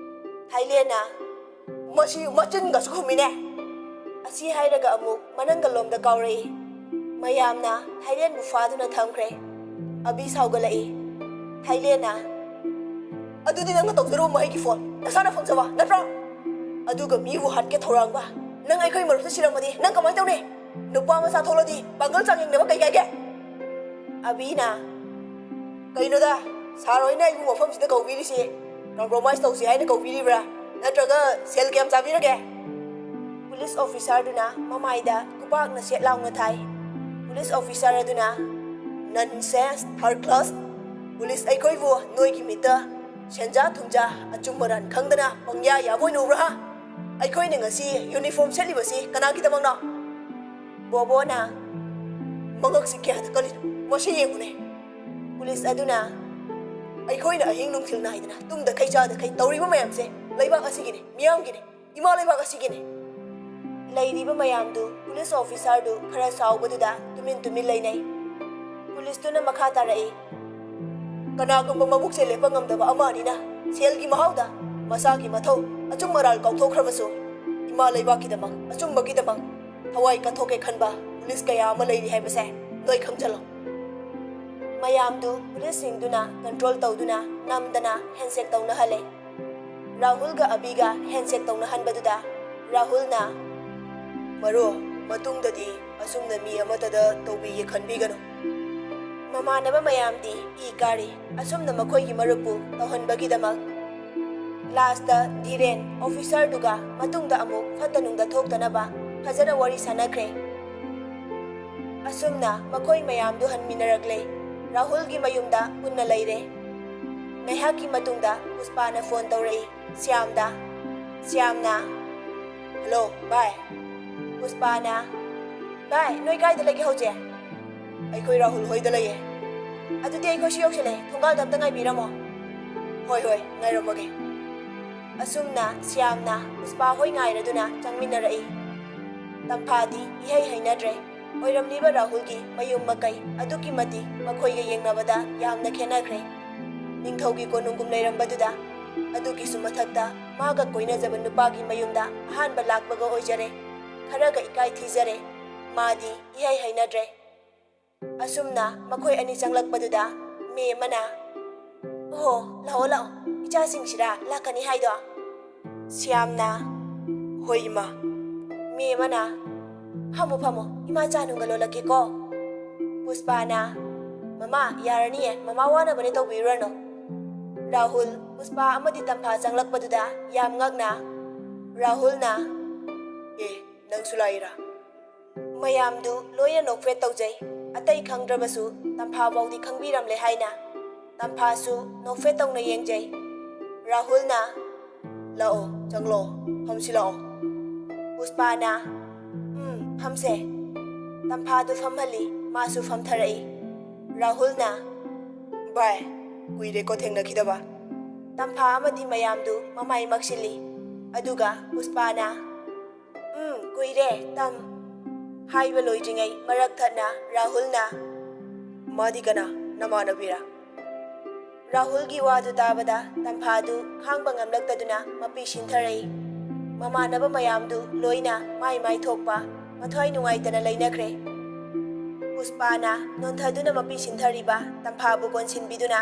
ꯊꯥꯏꯂꯦꯟꯅ, "ꯃꯁꯤ ꯃꯆꯤꯟꯒꯁꯨ ꯈꯨꯝꯃꯤꯅꯦ!" ꯑꯁꯤ ꯍꯥꯏꯔꯒ ꯑꯃꯨꯛ ꯃꯅꯪꯒꯜꯂꯣꯝꯗ ꯀꯥꯎꯔꯛꯏ꯫ ꯃꯌꯥꯝꯅ ꯊꯥꯏꯂꯦꯟꯕꯨ ꯐꯥꯗꯨꯅ ꯊꯝꯈ꯭ꯔꯦ꯫ ꯑꯕꯤ ꯁꯥꯎꯒꯠꯂꯛꯏ꯫ ꯊꯥꯏꯂꯦꯟꯅ, "ꯑꯗꯨꯗꯤ ꯅꯪꯅ ꯇꯧꯖꯔꯨꯕ ꯃꯍꯩꯒꯤ ꯐꯣꯟ ꯅꯁꯥꯅ ꯐꯪꯖꯕ ꯅꯠꯇ꯭ꯔꯥ? ꯑꯗꯨꯒ ꯃꯤꯕꯨ ꯍꯥꯠꯀꯦ ꯊꯧꯔꯥꯡꯕ ꯅꯪ ꯑꯩꯈꯣꯏ ꯃꯔꯛꯇ ꯁꯤꯔꯝꯃꯗꯤ ꯅꯪ ꯀꯃꯥꯏꯅ ꯇꯧꯅꯤ? ꯅꯨꯄꯥ ꯃꯆꯥ ꯊꯣꯛꯂꯗꯤ ꯄꯥꯡꯒꯜ ꯆꯥꯡ ꯌꯦꯡꯅꯕ ꯀꯩ ꯀꯥꯏꯒꯦ?" ꯑꯕꯤꯅ, "ꯀꯩꯅꯣꯗ, ꯁꯥꯔ ꯍꯣꯏꯅ ꯑꯩꯕꯨ ꯃꯐꯝꯁꯤꯗ ꯀꯧꯕꯤꯔꯤꯁꯤ compromise ꯇꯧꯁꯤ ꯍꯥꯏꯅ ꯀꯧꯕꯤꯔꯤꯕ꯭ꯔꯥ? ꯅꯠꯇ꯭ꯔꯒ ꯁꯦꯜ ꯀꯌꯥꯝ ꯆꯥꯕꯤꯔꯒꯦ?" ꯄꯨꯂꯤꯁ ꯑꯣꯐꯤꯁꯥꯔꯗꯨꯅ ꯃꯃꯥꯏꯗ ꯈꯨꯕꯥꯛꯅ ꯁꯦꯠ ꯂꯥꯎꯅ ꯊꯥꯏ꯫ ꯄꯨꯂꯤꯁ ꯑꯣꯐꯤꯁꯥꯔ ꯑꯗꯨꯅ, "Nonsense, third class! ꯄꯨꯂꯤꯁ ꯑꯩꯈꯣꯏꯕꯨ ꯅꯣꯏꯒꯤ ꯃꯤꯠꯇ ꯁꯦꯟꯖꯥ ꯊꯨꯝꯖꯥ, ꯑꯆꯨꯝ ꯑꯔꯥꯟ ꯈꯪꯗꯅ ꯄꯪꯌꯥ ꯌꯥꯕ ꯑꯣꯏꯅ ꯎꯕ꯭ꯔꯥ? ꯑꯩꯈꯣꯏꯅ ꯉꯁꯤ ꯌꯨꯅꯤꯐꯣꯔꯝ ꯁꯦꯠꯂꯤꯕꯁꯤ ꯀꯅꯥꯒꯤꯗꯃꯛꯅꯣ?" ꯕꯣꯕꯣꯅ ꯃꯉꯛꯁꯤ ꯀꯌꯥꯗ ꯀꯜꯂꯤꯅꯣ, ꯃꯁꯤ ꯌꯦꯡꯉꯨꯅꯦ꯫ ꯄꯨꯂꯤꯁ ꯑꯗꯨꯅ, "ꯑꯩꯈꯣꯏꯅ ꯑꯍꯤꯡ ꯅꯨꯡꯊꯤꯜ ꯅꯥꯏꯗꯅ ꯇꯨꯝꯗꯈꯩ ꯆꯥꯗꯈꯩ ꯇꯧꯔꯤꯕ ꯃꯌꯥꯝꯁꯦ ꯂꯩꯕꯥꯛ ꯑꯁꯤꯒꯤꯅꯤ, ꯃꯤꯌꯥꯝꯒꯤꯅꯤ, ꯏꯃꯥ ꯂꯩꯕꯥꯛ ꯑꯁꯤꯒꯤꯅꯤ!" ꯂꯩꯔꯤꯕ ꯃꯌꯥꯝꯗꯨ ꯄꯨꯂꯤꯁ ꯑꯣꯐꯤꯁꯥꯔꯗꯨ ꯈꯔ ꯁꯥꯎꯕꯗꯨꯗ ꯇꯨꯃꯤꯟ ꯇꯨꯃꯤꯟ ꯂꯩꯅꯩ꯫ ꯄꯨꯂꯤꯁꯇꯨꯅ ꯃꯈꯥ ꯇꯥꯔꯛꯏ, "ꯀꯅꯥꯒꯨꯝꯕ ꯃꯕꯨꯛꯁꯦ ꯂꯦꯞꯄ ꯉꯝꯗꯕ ꯑꯃ ꯑꯅꯤꯅ ꯁꯦꯜꯒꯤ ꯃꯍꯥꯎꯗ ꯃꯁꯥꯒꯤ ꯃꯊꯧ, ꯑꯆꯨꯝ ꯑꯔꯥꯜ ꯀꯥꯎꯊꯣꯛꯈ꯭ꯔꯕꯁꯨ, ꯏꯃꯥ ꯂꯩꯕꯥꯛꯀꯤꯗꯃꯛ, ꯑꯆꯨꯝꯕꯒꯤꯗꯃꯛ ꯊꯋꯥꯏ ꯀꯠꯊꯣꯛꯀꯦ ꯈꯟꯕ ꯄꯨꯂꯤꯁ ꯀꯌꯥ ꯑꯃ ꯂꯩꯔꯤ ꯍꯥꯏꯕꯁꯦ ꯅꯣꯏ ꯈꯪꯖꯜꯂꯣ!" ꯃꯌꯥꯝꯗꯨ ꯄꯨꯂꯤꯁꯁꯤꯡꯗꯨꯅ ꯀꯟꯇ꯭ꯔꯣꯜ ꯇꯧꯗꯨꯅ ꯅꯝꯗꯅ ꯍꯦꯟꯁꯦꯛ ꯇꯧꯅꯍꯜꯂꯦ꯫ ꯔꯥꯍꯨꯜꯒ ꯑꯕꯤꯒ ꯍꯦꯟꯁꯦꯛ ꯇꯧꯅꯍꯟꯕꯗꯨꯗ ꯔꯥꯍꯨꯜꯅ, "ꯃꯔꯨꯞ, ꯃꯇꯨꯡꯗꯗꯤ ꯑꯁꯨꯝꯅ ꯃꯤ ꯑꯃꯠꯇꯗ ꯇꯧꯕꯤꯒꯦ ꯈꯟꯕꯤꯒꯅꯨ꯫" ꯃꯃꯥꯟꯅꯕ ꯃꯌꯥꯝꯗꯤ ꯏ ꯀꯥꯔꯤ, ꯑꯁꯨꯝꯅ ꯃꯈꯣꯏꯒꯤ ꯃꯔꯨꯞꯄꯨ ꯇꯧꯍꯟꯕꯒꯤꯗꯃꯛ꯫ ꯂꯥꯁꯇ ꯙꯤꯔꯦꯟ ꯑꯣꯐꯤꯁꯥꯔꯗꯨꯒ ꯃꯇꯨꯡꯗ ꯑꯃꯨꯛ ꯐꯠꯇ ꯅꯨꯡꯗ ꯊꯣꯛꯇꯅꯕ ꯐꯖꯅ ꯋꯥꯔꯤ ꯁꯥꯅꯈ꯭ꯔꯦ꯫ ꯑꯁꯨꯝꯅ ꯃꯈꯣꯏ ꯃꯌꯥꯝꯗꯨ ꯍꯟꯃꯤꯟꯅꯔꯛꯂꯦ꯫ ꯔꯥꯍꯨꯜꯒꯤ ꯃꯌꯨꯝꯗ ꯄꯨꯟꯅ ꯂꯩꯔꯦ꯫ ꯉꯥꯏꯍꯥꯛꯀꯤ ꯃꯇꯨꯡꯗ ꯄꯨꯁꯄꯥꯅ ꯐꯣꯟ ꯇꯧꯔꯛꯏ ꯁ꯭ꯌꯥꯝꯗ꯫ ꯁ꯭ꯌꯥꯝꯅ, "ꯍꯜꯂꯣ, ꯚꯥꯏ꯫" ꯄꯨꯁꯄꯥꯅ, "ꯚꯥꯏ, ꯅꯣꯏ ꯀꯥꯏꯗ ꯂꯩꯒꯦ ꯍꯧꯖꯤꯛ?" "ꯑꯩꯈꯣꯏ ꯔꯥꯍꯨꯜ ꯍꯣꯏꯗ ꯂꯩꯌꯦ꯫" "ꯑꯗꯨꯗꯤ ꯑꯩꯈꯣꯏꯁꯨ ꯌꯧꯁꯤꯜꯂꯛꯑꯦ, ꯊꯣꯡꯒꯥꯜꯗ ꯑꯝꯇ ꯉꯥꯏꯕꯤꯔꯝꯃꯣ꯫" "ꯍꯣꯏ, ꯍꯣꯏ, ꯉꯥꯏꯔꯝꯃꯒꯦ꯫" ꯑꯁꯨꯝꯅ ꯁ꯭ꯌꯥꯝꯅ ꯄꯨꯁꯄꯥ ꯍꯣꯏ ꯉꯥꯏꯔꯗꯨꯅ ꯆꯪꯃꯤꯟꯅꯔꯛꯏ꯫ ꯇꯝꯐꯥꯗꯤ ꯏꯍꯩ ꯍꯩꯅꯗ꯭ꯔꯦ꯫ ꯑꯣꯏꯔꯝꯂꯤꯕ ꯔꯥꯍꯨꯜꯒꯤ ꯃꯌꯨꯝ ꯃꯀꯩ ꯑꯗꯨꯛꯀꯤ ꯃꯇꯤꯛ ꯃꯈꯣꯏꯒ ꯌꯦꯡꯅꯕꯗ ꯌꯥꯝꯅ ꯈꯦꯠꯅꯈ꯭ꯔꯦ꯫ ꯅꯤꯡꯊꯧꯒꯤ ꯀꯣꯅꯨꯡꯒꯨꯝ ꯂꯩꯔꯝꯕꯗꯨꯗ, ꯑꯗꯨꯒꯤꯁꯨ ꯃꯊꯛꯇ ꯃꯥꯒ ꯀꯣꯏꯅꯖꯕ ꯅꯨꯄꯥꯒꯤ ꯃꯌꯨꯝꯗ ꯑꯍꯥꯟꯕ ꯂꯥꯛꯄꯒ ꯑꯣꯏꯖꯔꯦ꯫ ꯈꯔꯒ ꯏꯀꯥꯏ ꯊꯤꯖꯔꯦ꯫ ꯃꯥꯗꯤ ꯏꯍꯩ ꯍꯩꯅꯗ꯭ꯔꯦ꯫ ꯑꯁꯨꯝꯅ ꯃꯈꯣꯏ ꯑꯅꯤ ꯆꯪꯂꯛꯄꯗꯨꯗ ꯃꯦ ꯑꯃꯅ, "ꯑꯣꯍꯣ, ꯂꯥꯛꯑꯣ ꯂꯥꯛꯑꯣ, ꯏꯆꯥꯁꯤꯡꯁꯤꯔꯥ ꯂꯥꯛꯀꯅꯤ ꯍꯥꯏꯗꯣ?" ꯁ꯭ꯌꯥꯝꯅ, "ꯍꯣꯏ ꯏꯃꯥ꯫" ꯃꯦ ꯑꯃꯅ, "ꯐꯝꯃꯣ ꯐꯝꯃꯣ, ꯏꯃꯥ ꯆꯥ ꯅꯨꯡꯒ ꯂꯣꯜꯂꯛꯀꯦꯀꯣ꯫" ꯄꯨꯁꯄꯥꯅ, "ꯃꯃꯥ, ꯌꯥꯔꯅꯤꯌꯦ, ꯃꯃꯥ ꯋꯥꯅꯕꯅꯦ, ꯇꯧꯕꯤꯔꯨꯔꯅꯨ꯫" ꯔꯥꯍꯨꯜ, ꯄꯨꯁꯄꯥ ꯑꯃꯗꯤ ꯇꯝꯐꯥ ꯆꯪꯂꯛꯄꯗꯨꯗ ꯌꯥꯝ ꯉꯛꯅ, ꯔꯥꯍꯨꯜꯅ, "ꯑꯦ, ꯅꯪꯁꯨ ꯂꯥꯛꯏꯔꯥ?" ꯃꯌꯥꯝꯗꯨ ꯂꯣꯏꯅ ꯅꯣꯛꯐꯦꯠ ꯇꯧꯖꯩ꯫ ꯑꯇꯩ ꯈꯪꯗ꯭ꯔꯕꯁꯨ ꯇꯝꯐꯥ ꯐꯥꯎꯗꯤ ꯈꯪꯕꯤꯔꯝꯂꯦ ꯍꯥꯏꯅ ꯇꯝꯐꯥꯁꯨ ꯅꯣꯛꯐꯦꯠ ꯇꯧꯅ ꯌꯦꯡꯖꯩ꯫ ꯔꯥꯍꯨꯜꯅ, "ꯂꯥꯛꯑꯣ, ꯆꯪꯂꯛꯑꯣ, ꯐꯝꯁꯤ ꯂꯥꯛꯑꯣ꯫" ꯄꯨꯁꯄꯥꯅ, "ꯎꯝ, ꯐꯝꯁꯦ꯫" ꯇꯝꯐꯥꯗꯨ ꯐꯝꯍꯜꯂꯤ, ꯃꯥꯁꯨ ꯐꯝꯊꯔꯛꯏ꯫ ꯔꯥꯍꯨꯜꯅ, "ꯚꯥꯏ, ꯀꯨꯏꯔꯦꯀꯣ ꯊꯦꯡꯅꯈꯤꯗꯕ꯫" ꯇꯝꯐꯥ ꯑꯃꯗꯤ ꯃꯌꯥꯝꯗꯨ ꯃꯃꯥꯏ ꯃꯛꯁꯤꯜꯂꯤ꯫ ꯑꯗꯨꯒ ꯄꯨꯁꯄꯥꯅ, "ꯎꯝ, ꯀꯨꯏꯔꯦ, ꯇꯝ꯫" ꯍꯥꯏꯕ ꯂꯣꯏꯗ꯭ꯔꯤꯉꯩ ꯃꯔꯛ ꯊꯠꯅ ꯔꯥꯍꯨꯜꯅ, "ꯃꯥꯗꯤ ꯀꯅꯥ? ꯅꯃꯥꯟꯅꯕꯤꯔꯥ?" ꯔꯥꯍꯨꯜꯒꯤ ꯋꯥꯗꯨ ꯇꯥꯕꯗ ꯇꯝꯐꯥꯗꯨ ꯈꯥꯡꯕ ꯉꯝꯂꯛꯇꯗꯨꯅ ꯃꯄꯤ ꯁꯤꯟꯊꯔꯛꯏ꯫ ꯃꯃꯥꯟꯅꯕ ꯃꯌꯥꯝꯗꯨ ꯂꯣꯏꯅ ꯃꯥꯏ ꯃꯥꯏ ꯊꯣꯛꯄ ꯃꯊ꯭ꯋꯥꯏ ꯅꯨꯡꯉꯥꯏꯇꯅ ꯂꯩꯅꯈ꯭ꯔꯦ꯫ ꯄꯨꯁꯄꯥꯅ ꯅꯣꯟꯊꯗꯨꯅ ꯃꯄꯤ ꯁꯤꯟꯊꯔꯤꯕ ꯇꯝꯐꯥꯕꯨ ꯀꯣꯟꯁꯤꯟꯕꯤꯗꯨꯅ,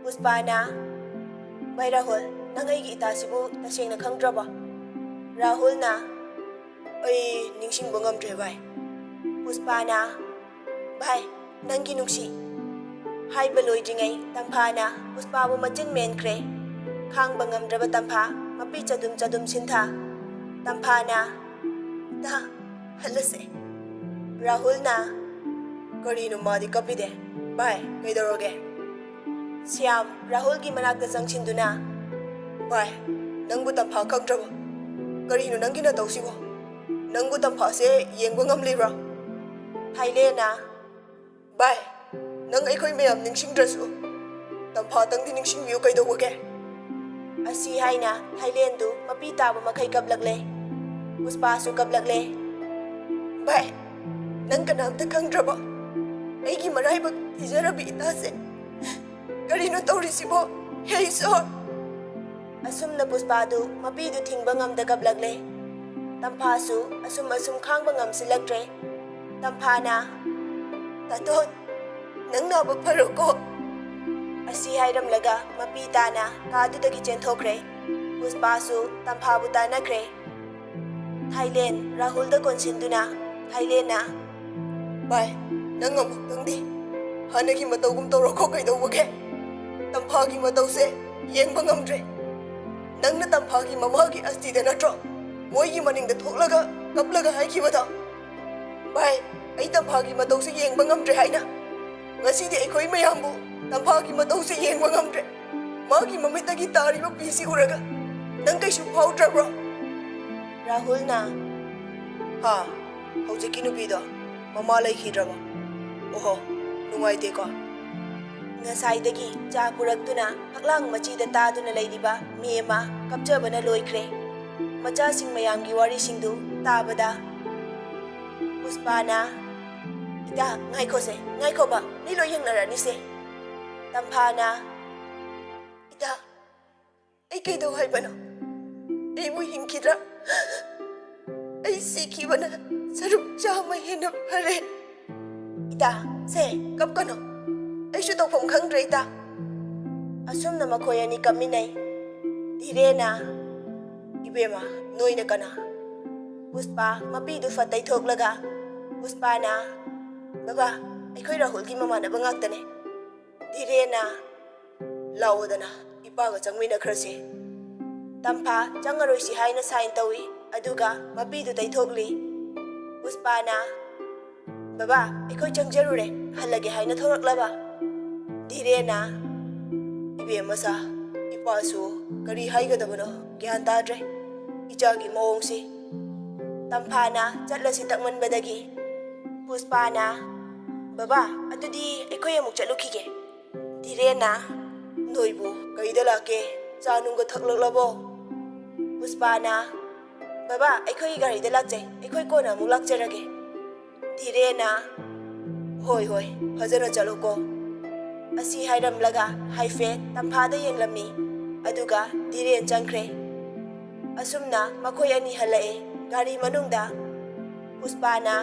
ꯄꯨꯁꯄꯥꯅ, "ꯚꯥꯏ ꯔꯥꯍꯨꯜ, ꯅꯪ ꯑꯩꯒꯤ ꯏꯇꯥꯁꯤꯕꯨ ꯇꯁꯦꯡꯅ ꯈꯪꯗ꯭ꯔꯕꯣ?" ꯔꯥꯍꯨꯜꯅ, "ꯑꯩ ꯅꯤꯡꯁꯤꯡꯕ ꯉꯝꯗ꯭ꯔꯦ ꯚꯥꯏ꯫" ꯄꯨꯁꯄꯥꯅ, "ꯚꯥꯏ, ꯅꯪꯒꯤ ꯅꯨꯡꯁꯤ꯫" ꯍꯥꯏꯕ ꯂꯣꯏꯗ꯭ꯔꯤꯉꯩ ꯇꯝꯐꯥꯅ ꯄꯨꯁꯄꯥꯕꯨ ꯃꯆꯤꯟ ꯃꯦꯟꯈ꯭ꯔꯦ꯫ ꯈꯥꯡꯕ ꯉꯝꯗ꯭ꯔꯕ ꯇꯝꯐꯥ ꯃꯄꯤ ꯆꯗꯨꯝ ꯆꯗꯨꯝ ꯁꯤꯟꯊ꯫ ꯇꯝꯐꯥꯅ, "ꯏꯇꯥ, ꯍꯜꯂꯁꯦ꯫" ꯔꯥꯍꯨꯜꯅ, "ꯀꯔꯤꯅꯣ ꯃꯥꯗꯤ ꯀꯞꯄꯤꯗꯦ? ꯚꯥꯏ, ꯀꯩꯗꯧꯔꯒꯦ?" ꯁ꯭ꯌꯥꯝ ꯔꯥꯍꯨꯜꯒꯤ ꯃꯅꯥꯛꯇ ꯆꯪꯁꯤꯟꯗꯨꯅ, "ꯚꯥꯏ, ꯅꯪꯕꯨ ꯇꯝꯐꯥ ꯈꯪꯗ꯭ꯔꯕꯣ? ꯀꯔꯤꯅꯣ ꯅꯪꯒꯤ ꯅꯇꯧꯁꯤꯕꯣ? ꯅꯪꯕꯨ ꯇꯝꯐꯥꯁꯦ ꯌꯦꯡꯕ ꯉꯝꯂꯤꯕ꯭ꯔꯥ?" ꯊꯥꯏꯂꯦꯟꯅ, "ꯚꯥꯏ, ꯅꯪ ꯑꯩꯈꯣꯏ ꯃꯌꯥꯝ ꯅꯤꯡꯁꯤꯡꯗ꯭ꯔꯁꯨ ꯇꯝꯐꯥꯇꯪꯗꯤ ꯅꯤꯡꯁꯤꯡꯕꯤꯌꯨ ꯀꯩꯗꯧꯕꯒꯦ?" ꯑꯁꯤ ꯍꯥꯏꯅ ꯊꯥꯏꯂꯦꯟꯗꯨ ꯃꯄꯤ ꯇꯥꯕ ꯃꯈꯩ ꯀꯞꯂꯛꯂꯦ꯫ ꯄꯨꯁꯄꯥꯁꯨ ꯀꯞꯂꯛꯂꯦ꯫ "ꯚꯥꯏ, ꯅꯪ ꯀꯅꯥꯝꯇ ꯈꯪꯗ꯭ꯔꯕꯣ? ꯑꯩꯒꯤ ꯃꯔꯥꯏꯕꯛ ꯊꯤꯖꯔꯕꯤ ꯏꯇꯥꯁꯦ꯫ ꯀꯔꯤꯅꯣ ꯇꯧꯔꯤꯁꯤꯕꯣ? ꯍꯦ ꯏꯁꯣꯔ!" ꯑꯁꯨꯝꯅ ꯄꯨꯁꯄꯥꯗꯨ ꯃꯄꯤꯗꯨ ꯊꯤꯡꯕ ꯉꯝꯗ ꯀꯞꯂꯛꯂꯦ꯫ ꯇꯝꯐꯥꯁꯨ ꯑꯁꯨꯝ ꯑꯁꯨꯝ ꯈꯥꯡꯕ ꯉꯝꯁꯤꯜꯂꯛꯇ꯭ꯔꯦ꯫ ꯇꯝꯐꯥꯅ, "ꯇꯥꯇꯣꯟ, ꯅꯪ ꯅꯥꯕ ꯐꯔꯣꯀꯣ꯫" ꯑꯁꯤ ꯍꯥꯏꯔꯝꯂꯒ ꯃꯄꯤ ꯇꯥꯅ ꯀꯥꯗꯨꯗꯒꯤ ꯆꯦꯟꯊꯣꯛꯈ꯭ꯔꯦ꯫ ꯄꯨꯁꯄꯥꯁꯨ ꯇꯝꯐꯥꯕꯨ ꯇꯥꯟꯅꯈ꯭ꯔꯦ꯫ ꯊꯥꯏꯂꯦꯟ ꯔꯥꯍꯨꯜꯗ ꯀꯣꯟꯁꯤꯟꯗꯨꯅ ꯊꯥꯏꯂꯦꯟꯅ, "ꯚꯥꯏ, ꯅꯪ ꯑꯃꯨꯛꯇꯪꯗꯤ ꯍꯥꯟꯅꯒꯤ ꯃꯇꯧꯒꯨꯝ ꯇꯧꯔꯣꯀꯣ꯫ ꯀꯩꯗꯧꯕꯒꯦ? ꯇꯝꯐꯥꯒꯤ ꯃꯇꯧꯁꯦ ꯌꯦꯡꯕ ꯉꯝꯗ꯭ꯔꯦ꯫ ꯅꯪꯅ ꯇꯝꯐꯥꯒꯤ ꯃꯃꯥꯒꯤ ꯑꯁꯇꯤꯗ ꯅꯠꯇ꯭ꯔꯣ ꯃꯣꯏꯒꯤ ꯃꯅꯤꯡꯗ ꯊꯣꯛꯂꯒ ꯀꯞꯂꯒ ꯍꯥꯏꯈꯤꯕꯗꯣ? ꯚꯥꯏ, ꯑꯩ ꯇꯝꯐꯥꯒꯤ ꯃꯇꯧꯁꯦ ꯌꯦꯡꯕ ꯉꯝꯗ꯭ꯔꯦ ꯍꯥꯏꯅ꯫ ꯉꯁꯤꯗꯤ ꯑꯩꯈꯣꯏ ꯃꯌꯥꯝꯕꯨ ꯇꯝꯐꯥꯒꯤ ꯃꯇꯧꯁꯦ ꯌꯦꯡꯕ ꯉꯝꯗ꯭ꯔꯦ꯫ ꯃꯥꯒꯤ ꯃꯃꯤꯠꯇꯒꯤ ꯇꯥꯔꯤꯕ ꯄꯤꯁꯤ ꯎꯔꯒ ꯅꯪ ꯀꯩꯁꯨ ꯐꯥꯎꯗ꯭ꯔꯕ꯭ꯔꯣ?" ꯔꯥꯍꯨꯜꯅ, "ꯍꯥ, ꯍꯧꯖꯤꯛꯀꯤ ꯅꯨꯄꯤꯗꯣ ꯃꯃꯥ ꯂꯩꯈꯤꯗ꯭ꯔꯕꯣ? ꯑꯣꯍꯣ, ꯅꯨꯡꯉꯥꯏꯇꯦꯀꯣ꯫" ꯉꯁꯥꯏꯗꯒꯤ ꯆꯥ ꯄꯨꯔꯛꯇꯨꯅ ꯐꯛꯂꯥꯡ ꯃꯆꯤꯗ ꯇꯥꯗꯨꯅ ꯂꯩꯔꯤꯕ ꯃꯤ ꯑꯃ ꯀꯞꯆꯕꯅ ꯂꯣꯏꯈ꯭ꯔꯦ꯫ ꯃꯆꯥꯁꯤꯡ ꯃꯌꯥꯝꯒꯤ ꯋꯥꯔꯤꯁꯤꯡꯗꯨ ꯇꯥꯕꯗ ꯄꯨꯁꯄꯥꯅ, "ꯏꯇꯥ, ꯉꯥꯏꯈꯣꯁꯦ, ꯉꯥꯏꯈꯣꯕ, ꯃꯤ ꯂꯣꯏ ꯌꯦꯡꯅꯔꯅꯤꯁꯦ꯫" ꯇꯝꯐꯥꯅ, "ꯏꯇꯥ, ꯑꯩ ꯀꯩꯗꯧ ꯍꯥꯏꯕꯅꯣ? ꯑꯩꯕꯨ ꯍꯤꯡꯈꯤꯗ꯭ꯔꯥ? ꯑꯩ ꯁꯤꯈꯤꯕꯅ ꯁꯔꯨꯛ ꯆꯥꯝꯃ ꯍꯦꯟꯅ ꯐꯔꯦ꯫" "ꯏꯇꯥ, ꯁꯦ, ꯀꯞꯀꯅꯨ꯫ ꯑꯩꯁꯨ ꯇꯧꯐꯝ ꯈꯪꯗ꯭ꯔꯦ, ꯏꯇꯥ꯫" ꯑꯁꯨꯝꯅ ꯃꯈꯣꯏ ꯑꯅꯤ ꯀꯞꯃꯤꯟꯅꯩ꯫ ꯙꯤꯔꯦꯟꯅ, "ꯏꯕꯦꯝꯃ, ꯅꯣꯏꯅ ꯀꯅꯥ?" ꯄꯨꯁꯄꯥ ꯃꯄꯤꯗꯨ ꯐꯠ ꯇꯩꯊꯣꯛꯂꯒ ꯄꯨꯁꯄꯥꯅ, "ꯕꯕꯥ, ꯑꯩꯈꯣꯏ ꯔꯥꯍꯨꯜꯒꯤ ꯃꯃꯥꯟꯅꯕ ꯉꯥꯛꯇꯅꯦ꯫" ꯙꯤꯔꯦꯟꯅ, "ꯂꯥꯛꯑꯣꯗꯅ, ꯏꯄꯥꯒ ꯆꯪꯃꯤꯟꯅꯈ꯭ꯔꯁꯤ꯫" ꯇꯝꯐꯥ ꯆꯪꯉꯔꯣꯏꯁꯤ ꯍꯥꯏꯅ ꯁꯥꯏꯟ ꯇꯧꯏ꯫ ꯑꯗꯨꯒ ꯃꯄꯤꯗꯨ ꯇꯩꯊꯣꯛꯂꯤ꯫ ꯄꯨꯁꯄꯥꯅ, "ꯕꯕꯥ, ꯑꯩꯈꯣꯏ ꯆꯪꯖꯔꯨꯔꯦ, ꯍꯜꯂꯒꯦ ꯍꯥꯏꯅ ꯊꯣꯔꯛꯂꯕ?" ꯙꯤꯔꯦꯟꯅ, "ꯏꯕꯦꯝꯃꯁꯥ, ꯏꯄꯥꯁꯨ ꯀꯔꯤ ꯍꯥꯏꯒꯗꯕꯅꯣ ꯒ꯭ꯌꯥꯟ ꯇꯥꯗ꯭ꯔꯦ ꯏꯆꯥꯒꯤ ꯃꯑꯣꯡꯁꯤ꯫" ꯇꯝꯐꯥꯅ ꯆꯠꯂꯁꯤ ꯇꯛꯃꯟꯕꯗꯒꯤ ꯄꯨꯁꯄꯥꯅ, "ꯕꯕꯥ, ꯑꯗꯨꯗꯤ ꯑꯩꯈꯣꯏ ꯑꯃꯨꯛ ꯆꯠꯂꯨꯈꯤꯒꯦ꯫" ꯙꯤꯔꯦꯟꯅ, "ꯅꯣꯏꯕꯨ ꯀꯩꯗ ꯂꯥꯛꯀꯦ? ꯆꯥ ꯅꯨꯡꯒ ꯊꯛꯂꯛꯂꯕꯣ?" ꯄꯨꯁꯄꯥꯅ, "ꯕꯕꯥ, ꯑꯩꯈꯣꯏꯒꯤ ꯒꯥꯔꯤꯗ ꯂꯥꯛꯆꯩ, ꯑꯩꯈꯣꯏ ꯀꯣꯟꯅ ꯑꯃꯨꯛ ꯂꯥꯛꯆꯔꯒꯦ꯫" ꯙꯤꯔꯦꯟꯅ, "ꯍꯣꯏ, ꯍꯣꯏ, ꯐꯖꯅ ꯆꯠꯂꯨꯀꯣ꯫" ꯑꯁꯤ ꯍꯥꯏꯔꯝꯂꯒ ꯍꯥꯏꯐꯦꯠ ꯇꯝꯐꯥꯗ ꯌꯦꯡꯂꯝꯃꯤ꯫ ꯑꯗꯨꯒ ꯙꯤꯔꯦꯟ ꯆꯪꯈ꯭ꯔꯦ꯫ ꯑꯁꯨꯝꯅ ꯃꯈꯣꯏ ꯑꯅꯤ ꯍꯜꯂꯛꯑꯦ꯫ ꯒꯥꯔꯤ ꯃꯅꯨꯡꯗ ꯄꯨꯁꯄꯥꯅ,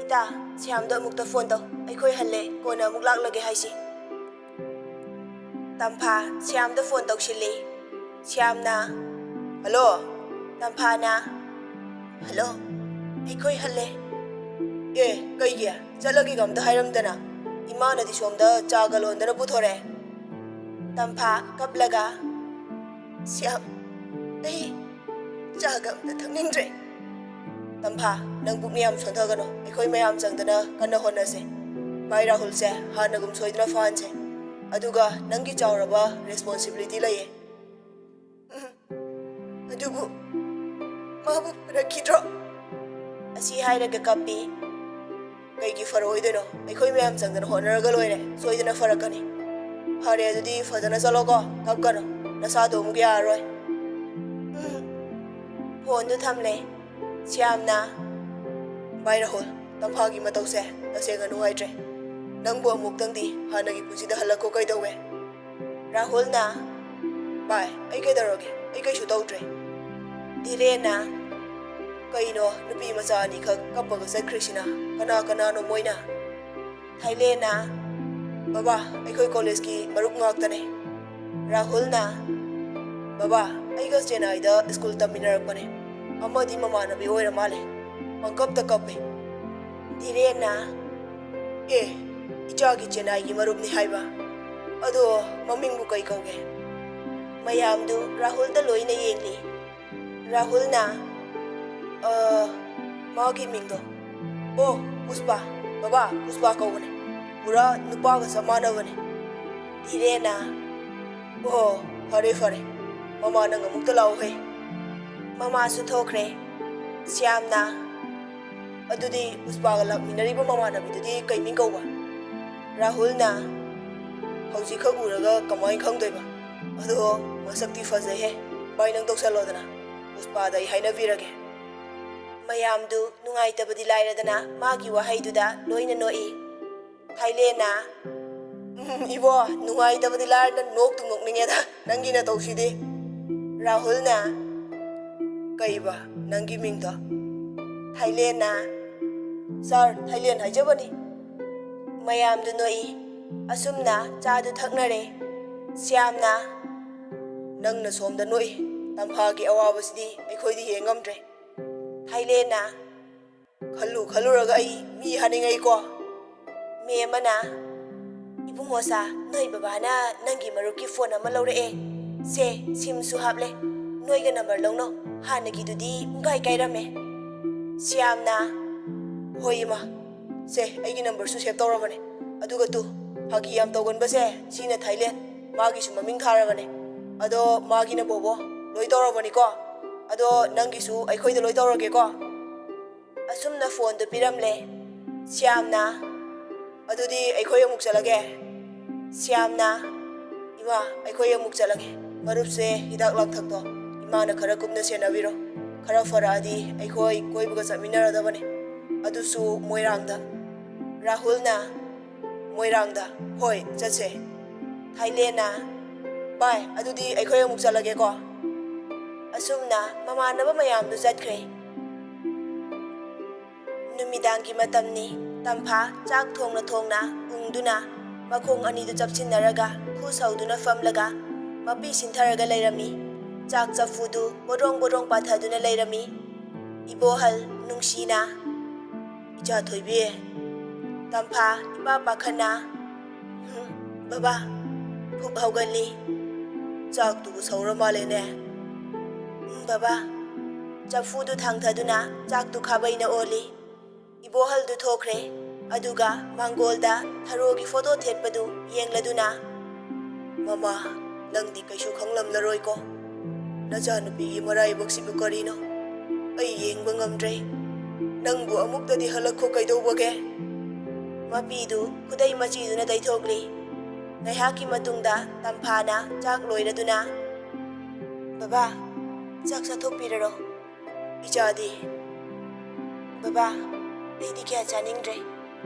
ꯇꯥ, ꯁ꯭ꯌꯥꯝꯗ ꯑꯃꯨꯛꯇ ꯐꯣꯟ ꯇꯧ꯫ ꯑꯩꯈꯣꯏ ꯍꯜꯂꯦ, ꯀꯣꯟꯅ ꯑꯃꯨꯛ ꯂꯥꯛꯂꯒꯦ ꯍꯥꯏꯁꯤ꯫ ꯇꯝꯐꯥ ꯁ꯭ꯌꯥꯝꯗ ꯐꯣꯟ ꯇꯧꯁꯤꯜꯂꯤ꯫ ꯁ꯭ꯌꯥꯝꯅ, "ꯍꯜꯂꯣ?" ꯇꯝꯐꯥꯅ, "ꯍꯜꯂꯣ, ꯑꯩꯈꯣꯏ ꯍꯜꯂꯦ꯫" "ꯑꯦ, ꯀꯩꯒꯤ? ꯆꯠꯂꯒꯦꯒ ꯑꯝꯇ ꯍꯥꯏꯔꯝꯗꯅ꯫ ꯏꯃꯥꯅꯗꯤ ꯁꯣꯝꯗ ꯆꯥꯒ ꯂꯣꯟꯗꯅ ꯄꯨꯊꯣꯔꯛꯑꯦ꯫" ꯇꯝꯐꯥ ꯀꯞꯂꯒ, "ꯁ꯭ꯌꯥꯝ, ꯑꯩ ꯆꯥꯒ ꯑꯝꯇ ꯊꯛꯅꯤꯡꯗ꯭ꯔꯦ꯫" "ꯇꯝꯐꯥ, ꯅꯪ ꯄꯨꯛꯅꯤꯡ ꯌꯥꯝ ꯁꯣꯟꯊꯒꯅꯨ꯫ ꯑꯩꯈꯣꯏ ꯃꯌꯥꯝ ꯆꯪꯗꯅ ꯀꯟꯅ ꯍꯣꯠꯅꯁꯦ꯫ ꯚꯥꯏ ꯔꯥꯍꯨꯜꯁꯦ ꯍꯥꯟꯅꯒꯨꯝ ꯁꯣꯏꯗꯅ ꯐꯍꯟꯁꯦ꯫ ꯑꯗꯨꯒ ꯅꯪꯒꯤ ꯆꯥꯎꯔꯕ responsibility ꯂꯩꯌꯦ꯫" "ꯎꯝ, ꯑꯗꯨꯕꯨ ꯃꯥꯕꯨ ꯐꯔꯛꯈꯤꯗ꯭ꯔꯣ?" ꯑꯁꯤ ꯍꯥꯏꯔꯒ ꯀꯞꯄꯤ꯫ "ꯀꯩꯒꯤ ꯐꯔꯛꯑꯣꯏꯗꯣꯏꯅꯣ? ꯑꯩꯈꯣꯏ ꯃꯌꯥꯝ ꯆꯪꯗꯅ ꯍꯣꯠꯅꯔꯒ ꯂꯣꯏꯔꯦ꯫ ꯁꯣꯏꯗꯅ ꯐꯔꯛꯀꯅꯤ꯫" "ꯐꯔꯦ, ꯑꯗꯨꯗꯤ ꯐꯖꯅ ꯆꯠꯂꯣꯀꯣ, ꯀꯞꯀꯅꯨ꯫ ꯅꯁꯥꯗꯣ ꯑꯃꯨꯛ ꯌꯥꯔꯔꯣꯏ꯫" ꯎꯝ꯫ ꯐꯣꯟꯗꯨ ꯊꯝꯂꯦ꯫ ꯁ꯭ꯌꯥꯝꯅ, "ꯚꯥꯏ ꯔꯥꯍꯨꯜ, ꯇꯝꯐꯥꯒꯤ ꯃꯇꯧꯁꯦ ꯇꯁꯦꯡꯅ ꯅꯨꯡꯉꯥꯏꯇ꯭ꯔꯦ꯫ ꯅꯪꯕꯨ ꯑꯃꯨꯛꯇꯪꯗꯤ ꯍꯥꯟꯅꯒꯤ ꯄꯨꯟꯁꯤꯗ ꯍꯜꯂꯛꯈꯣ ꯀꯩꯗꯧꯋꯦ?" ꯔꯥꯍꯨꯜꯅ, "ꯚꯥꯏ, ꯑꯩ ꯀꯩꯗꯧꯔꯒꯦ? ꯑꯩ ꯀꯩꯁꯨ ꯇꯧꯗ꯭ꯔꯦ꯫" ꯙꯤꯔꯦꯟꯅ, "ꯀꯩꯅꯣ, ꯅꯨꯄꯤ ꯃꯆꯥ ꯑꯅꯤꯈꯛ ꯀꯞꯄꯒ ꯆꯠꯈ꯭ꯔꯤꯁꯤꯅ? ꯀꯅꯥ ꯀꯅꯥꯅꯣ ꯃꯣꯏꯅ?" ꯊꯥꯏꯂꯦꯟꯅ, "ꯕꯕꯥ, ꯑꯩꯈꯣꯏ ꯀꯣꯂꯦꯖꯀꯤ ꯃꯔꯨꯞ ꯉꯥꯛꯇꯅꯦ꯫" ꯔꯥꯍꯨꯜꯅ, "ꯕꯕꯥ, ꯑꯩꯒ ꯆꯦꯟꯅꯥꯏꯗ ꯁ꯭ꯀꯨꯜ ꯇꯝꯃꯤꯟꯅꯔꯛꯄꯅꯦ꯫ ꯑꯃꯗꯤ ꯃꯃꯥꯟꯅꯕꯤ ꯑꯣꯏꯔ ꯃꯥꯜꯂꯦ꯫ ꯄꯪꯀꯞꯇ ꯀꯞꯄꯦ꯫" ꯙꯤꯔꯦꯟꯅ, "ꯑꯦ, ꯏꯆꯥꯒꯤ ꯆꯦꯟꯅꯥꯏꯒꯤ ꯃꯔꯨꯞꯅꯤ ꯍꯥꯏꯕ꯫ ꯑꯗꯣ ꯃꯃꯤꯡꯕꯨ ꯀꯩ ꯀꯧꯒꯦ?" ꯃꯌꯥꯝꯗꯨ ꯔꯥꯍꯨꯜꯗ ꯂꯣꯏꯅ ꯌꯦꯡꯂꯤ꯫ ꯔꯥꯍꯨꯜꯅ, "ꯑ, ꯃꯥꯒꯤ ꯃꯤꯡꯗꯣ, ꯑꯣ, ꯄꯨꯁꯄꯥ꯫ ꯕꯕꯥ, ꯄꯨꯁꯄꯥ ꯀꯧꯕꯅꯦ꯫ ꯄꯨꯔꯥ ꯅꯨꯄꯥꯒ ꯆꯞ ꯃꯥꯟꯅꯕꯅꯦ꯫" ꯙꯤꯔꯦꯟꯅ, "ꯑꯣ, ꯐꯔꯦ, ꯐꯔꯦ꯫ ꯃꯃꯥ, ꯅꯪ ꯑꯃꯨꯛꯇ ꯂꯥꯛꯎꯍꯦ꯫" ꯃꯃꯥꯁꯨ ꯊꯣꯛꯈ꯭ꯔꯦ꯫ ꯁ꯭ꯌꯥꯝꯅ, "ꯑꯗꯨꯗꯤ ꯄꯨꯁꯄꯥꯒ ꯂꯥꯛꯃꯤꯟꯅꯔꯤꯕ ꯃꯃꯥꯟꯅꯕꯤꯗꯨꯗꯤ ꯀꯩ ꯃꯤꯡ ꯀꯧꯕ?" ꯔꯥꯍꯨꯜꯅ, "ꯍꯧꯖꯤꯛꯈꯛ ꯎꯔꯒ ꯀꯃꯥꯏꯅ ꯈꯪꯗꯣꯏꯕ? ꯑꯗꯣ ꯃꯁꯛꯇꯤ ꯐꯖꯩꯍꯦ꯫ ꯚꯥꯏ, ꯅꯪ ꯇꯧꯁꯜꯂꯣꯗꯅ꯫ ꯄꯨꯁꯄꯥꯗ ꯑꯩ ꯍꯥꯏꯅꯕꯤꯔꯒꯦ꯫" ꯃꯌꯥꯝꯗꯨ ꯅꯨꯡꯉꯥꯏꯇꯕꯗꯤ ꯂꯥꯏꯔꯗꯅ ꯃꯥꯒꯤ ꯋꯥꯍꯩꯗꯨꯗ ꯂꯣꯏꯅ ꯅꯣꯛꯏ꯫ ꯊꯥꯏꯂꯦꯟꯅ, "ꯎꯝ, ꯏꯕꯣ, ꯅꯨꯡꯉꯥꯏꯇꯕꯗꯤ ꯂꯥꯏꯔꯗꯅ ꯅꯣꯛꯇꯨ ꯅꯣꯛꯅꯤꯡꯉꯦꯗ ꯅꯪꯒꯤ ꯅꯇꯧꯁꯤꯗꯤ꯫" ꯔꯥꯍꯨꯜꯅ, "ꯀꯩꯕ ꯅꯪꯒꯤ ꯃꯤꯡꯗꯣ?" ꯊꯥꯏꯂꯦꯟꯅ, "ꯁꯥꯔ, ꯊꯥꯏꯂꯦꯟ ꯍꯥꯏꯖꯕꯅꯤ꯫" ꯃꯌꯥꯝꯗꯨ ꯅꯣꯛꯏ꯫ ꯑꯁꯨꯝꯅ ꯆꯥꯗꯨ ꯊꯛꯅꯔꯦ꯫ ꯁ꯭ꯌꯥꯝꯅ, "ꯅꯪꯅ ꯁꯣꯝꯗ ꯅꯣꯛꯏ, ꯇꯝꯐꯥꯒꯤ ꯑꯋꯥꯕꯁꯤꯗꯤ ꯑꯩꯈꯣꯏꯗꯤ ꯌꯦꯡ ꯉꯝꯗ꯭ꯔꯦ꯫" ꯊꯥꯏꯂꯦꯟꯅ, "ꯈꯜꯂꯨ ꯈꯜꯂꯨꯔꯒ ꯑꯩ ꯃꯤ ꯍꯥꯠꯅꯤꯡꯉꯛꯏꯀꯣ꯫" ꯃꯦꯝ ꯑꯃꯅ, "ꯏꯕꯨꯡꯉꯣ ꯁꯥ, ꯅꯣꯏ ꯕꯕꯥꯅ ꯅꯪꯒꯤ ꯃꯔꯨꯞꯀꯤ ꯐꯣꯟ ꯑꯃ ꯂꯧꯔꯛꯑꯦ꯫ ꯁꯦ, ꯁꯤꯝꯁꯨ ꯍꯥꯞꯂꯦ꯫ ꯅꯣꯏꯒ ꯅꯝꯕꯔ ꯂꯧꯅꯧ, ꯍꯥꯟꯅꯒꯤꯗꯨꯗꯤ ꯄꯨꯡꯀꯥꯏ ꯀꯥꯏꯔꯝꯃꯦ꯫" ꯁ꯭ꯌꯥꯝꯅ, "ꯍꯣꯏ ꯏꯃꯥ, ꯁꯦ, ꯑꯩꯒꯤ ꯅꯝꯕꯔꯁꯨ ꯁꯦꯚ ꯇꯧꯔꯕꯅꯦ꯫ ꯑꯗꯨꯒ ꯇꯨ, ꯐꯥꯒꯤ ꯌꯥꯝ ꯇꯧꯒꯟꯕꯁꯦ ꯁꯤꯅ ꯊꯥꯏꯂꯦꯟ, ꯃꯥꯒꯤꯁꯨ ꯃꯃꯤꯡ ꯊꯥꯔꯕꯅꯦ꯫ ꯑꯗꯣ ꯃꯥꯒꯤꯅ ꯕꯣꯕꯣ, ꯂꯣꯏ ꯇꯧꯔꯕꯅꯤꯀꯣ꯫ ꯑꯗꯣ ꯅꯪꯒꯤꯁꯨ ꯑꯩꯈꯣꯏꯗ ꯂꯣꯏ ꯇꯧꯔꯒꯦꯀꯣ꯫" ꯑꯁꯨꯝꯅ ꯐꯣꯟꯗꯨ ꯄꯤꯔꯝꯂꯦ꯫ ꯁ꯭ꯌꯥꯝꯅ, "ꯑꯗꯨꯗꯤ ꯑꯩꯈꯣꯏ ꯑꯃꯨꯛ ꯆꯠꯂꯒꯦ꯫" ꯁ꯭ꯌꯥꯝꯅ, "ꯏꯃꯥ, ꯑꯩꯈꯣꯏ ꯑꯃꯨꯛ ꯆꯠꯂꯒꯦ꯫ ꯃꯔꯨꯞꯁꯦ ꯍꯤꯗꯥꯛ ꯂꯥꯡꯊꯛꯇꯣ ꯏꯃꯥꯅ ꯈꯔ ꯀꯨꯞꯅ ꯁꯦꯟꯅꯕꯤꯔꯣ꯫ ꯈꯔ ꯐꯔꯛꯑꯗꯤ ꯑꯩꯈꯣꯏ ꯀꯣꯏꯕꯒ ꯆꯠꯃꯤꯟꯅꯔꯗꯕꯅꯦ꯫ ꯑꯗꯨꯁꯨ ꯃꯣꯏꯔꯥꯡꯗ꯫" ꯔꯥꯍꯨꯜꯅ, "ꯃꯣꯏꯔꯥꯡꯗ? ꯍꯣꯏ, ꯆꯠꯁꯦ꯫" ꯊꯥꯏꯂꯦꯟꯅ, "ꯚꯥꯏ, ꯑꯗꯨꯗꯤ ꯑꯩꯈꯣꯏ ꯑꯃꯨꯛ ꯆꯠꯂꯒꯦꯀꯣ꯫" ꯑꯁꯨꯝꯅ ꯃꯃꯥꯟꯅꯕ ꯃꯌꯥꯝꯗꯨ ꯆꯠꯈ꯭ꯔꯦ꯫ ꯅꯨꯃꯤꯗꯥꯡꯒꯤ ꯃꯇꯝꯅꯤ꯫ ꯇꯝꯐꯥ ꯆꯥꯛ ꯊꯣꯡꯅ ꯊꯣꯡꯅ ꯎꯪꯗꯨꯅ ꯃꯈꯣꯡ ꯑꯅꯤꯗꯨ ꯆꯞꯁꯤꯟꯅꯔꯒ ꯈꯨ ꯁꯧꯗꯨꯅ ꯐꯝꯂꯒ ꯃꯄꯤ ꯁꯤꯟꯊꯔꯒ ꯂꯩꯔꯝꯃꯤ꯫ ꯆꯥꯛ ꯆꯐꯨꯗꯨ ꯕꯣꯗ꯭ꯔꯣꯡ ꯕꯣꯗ꯭ꯔꯣꯡ ꯄꯥꯊꯗꯨꯅ ꯂꯩꯔꯝꯃꯤ꯫ ꯏꯕꯣꯍꯜ ꯅꯨꯡꯁꯤꯅ, "ꯏꯆꯥ ꯊꯣꯏꯕꯤ꯫" ꯇꯝꯐꯥ ꯏꯄꯥ ꯄꯥꯈꯠꯅ, "ꯍꯨꯝ, ꯕꯕꯥ꯫" ꯐꯨꯛ ꯍꯧꯒꯠꯂꯤ꯫ "ꯆꯥꯛꯇꯨꯕꯨ ꯁꯧꯔ ꯃꯥꯜꯂꯦꯅꯦ꯫" "ꯎꯝ, ꯕꯕꯥ꯫" ꯆꯐꯨꯗꯨ ꯊꯥꯡꯊꯗꯨꯅ ꯆꯥꯛꯇꯨ ꯈꯥꯕꯩꯅ ꯑꯣꯜꯂꯤ꯫ ꯏꯕꯣꯍꯜꯗꯨ ꯊꯣꯛꯈ꯭ꯔꯦ꯫ ꯑꯗꯨꯒ ꯃꯥꯡꯒꯣꯜꯗ ꯊꯔꯣꯒꯤ ꯐꯣꯇꯣ ꯊꯦꯠꯄꯗꯨ ꯌꯦꯡꯂꯗꯨꯅ, "ꯃꯃꯥ, ꯅꯪꯗꯤ ꯀꯩꯁꯨ ꯈꯪꯂꯝꯂꯔꯣꯏꯀꯣ꯫ ꯅꯆꯥꯅꯨꯄꯤꯒꯤ ꯃꯔꯥꯏꯕꯛꯁꯤꯕꯨ ꯀꯔꯤꯅꯣ? ꯑꯩ ꯌꯦꯡꯕ ꯉꯝꯗ꯭ꯔꯦ꯫ ꯅꯪꯕꯨ ꯑꯃꯨꯛꯇꯗꯤ ꯍꯜꯂꯛꯈꯣ ꯀꯩꯗꯧꯕꯒꯦ?" ꯃꯄꯤꯗꯨ ꯈꯨꯗꯩ ꯃꯆꯤꯗꯨꯅ ꯇꯩꯊꯣꯛꯂꯤ꯫ ꯉꯥꯏꯍꯥꯛꯀꯤ ꯃꯇꯨꯡꯗ ꯇꯝꯐꯥꯅ ꯆꯥꯛ ꯂꯣꯏꯔꯗꯨꯅ, "ꯕꯕꯥ, ꯆꯥꯛ ꯆꯥꯊꯣꯛꯄꯤꯔꯔꯣ꯫" "ꯏꯆꯥꯗꯤ?" "ꯕꯕꯥ, ꯑꯩꯗꯤ ꯀꯌꯥ ꯆꯥꯅꯤꯡꯗ꯭ꯔꯦ꯫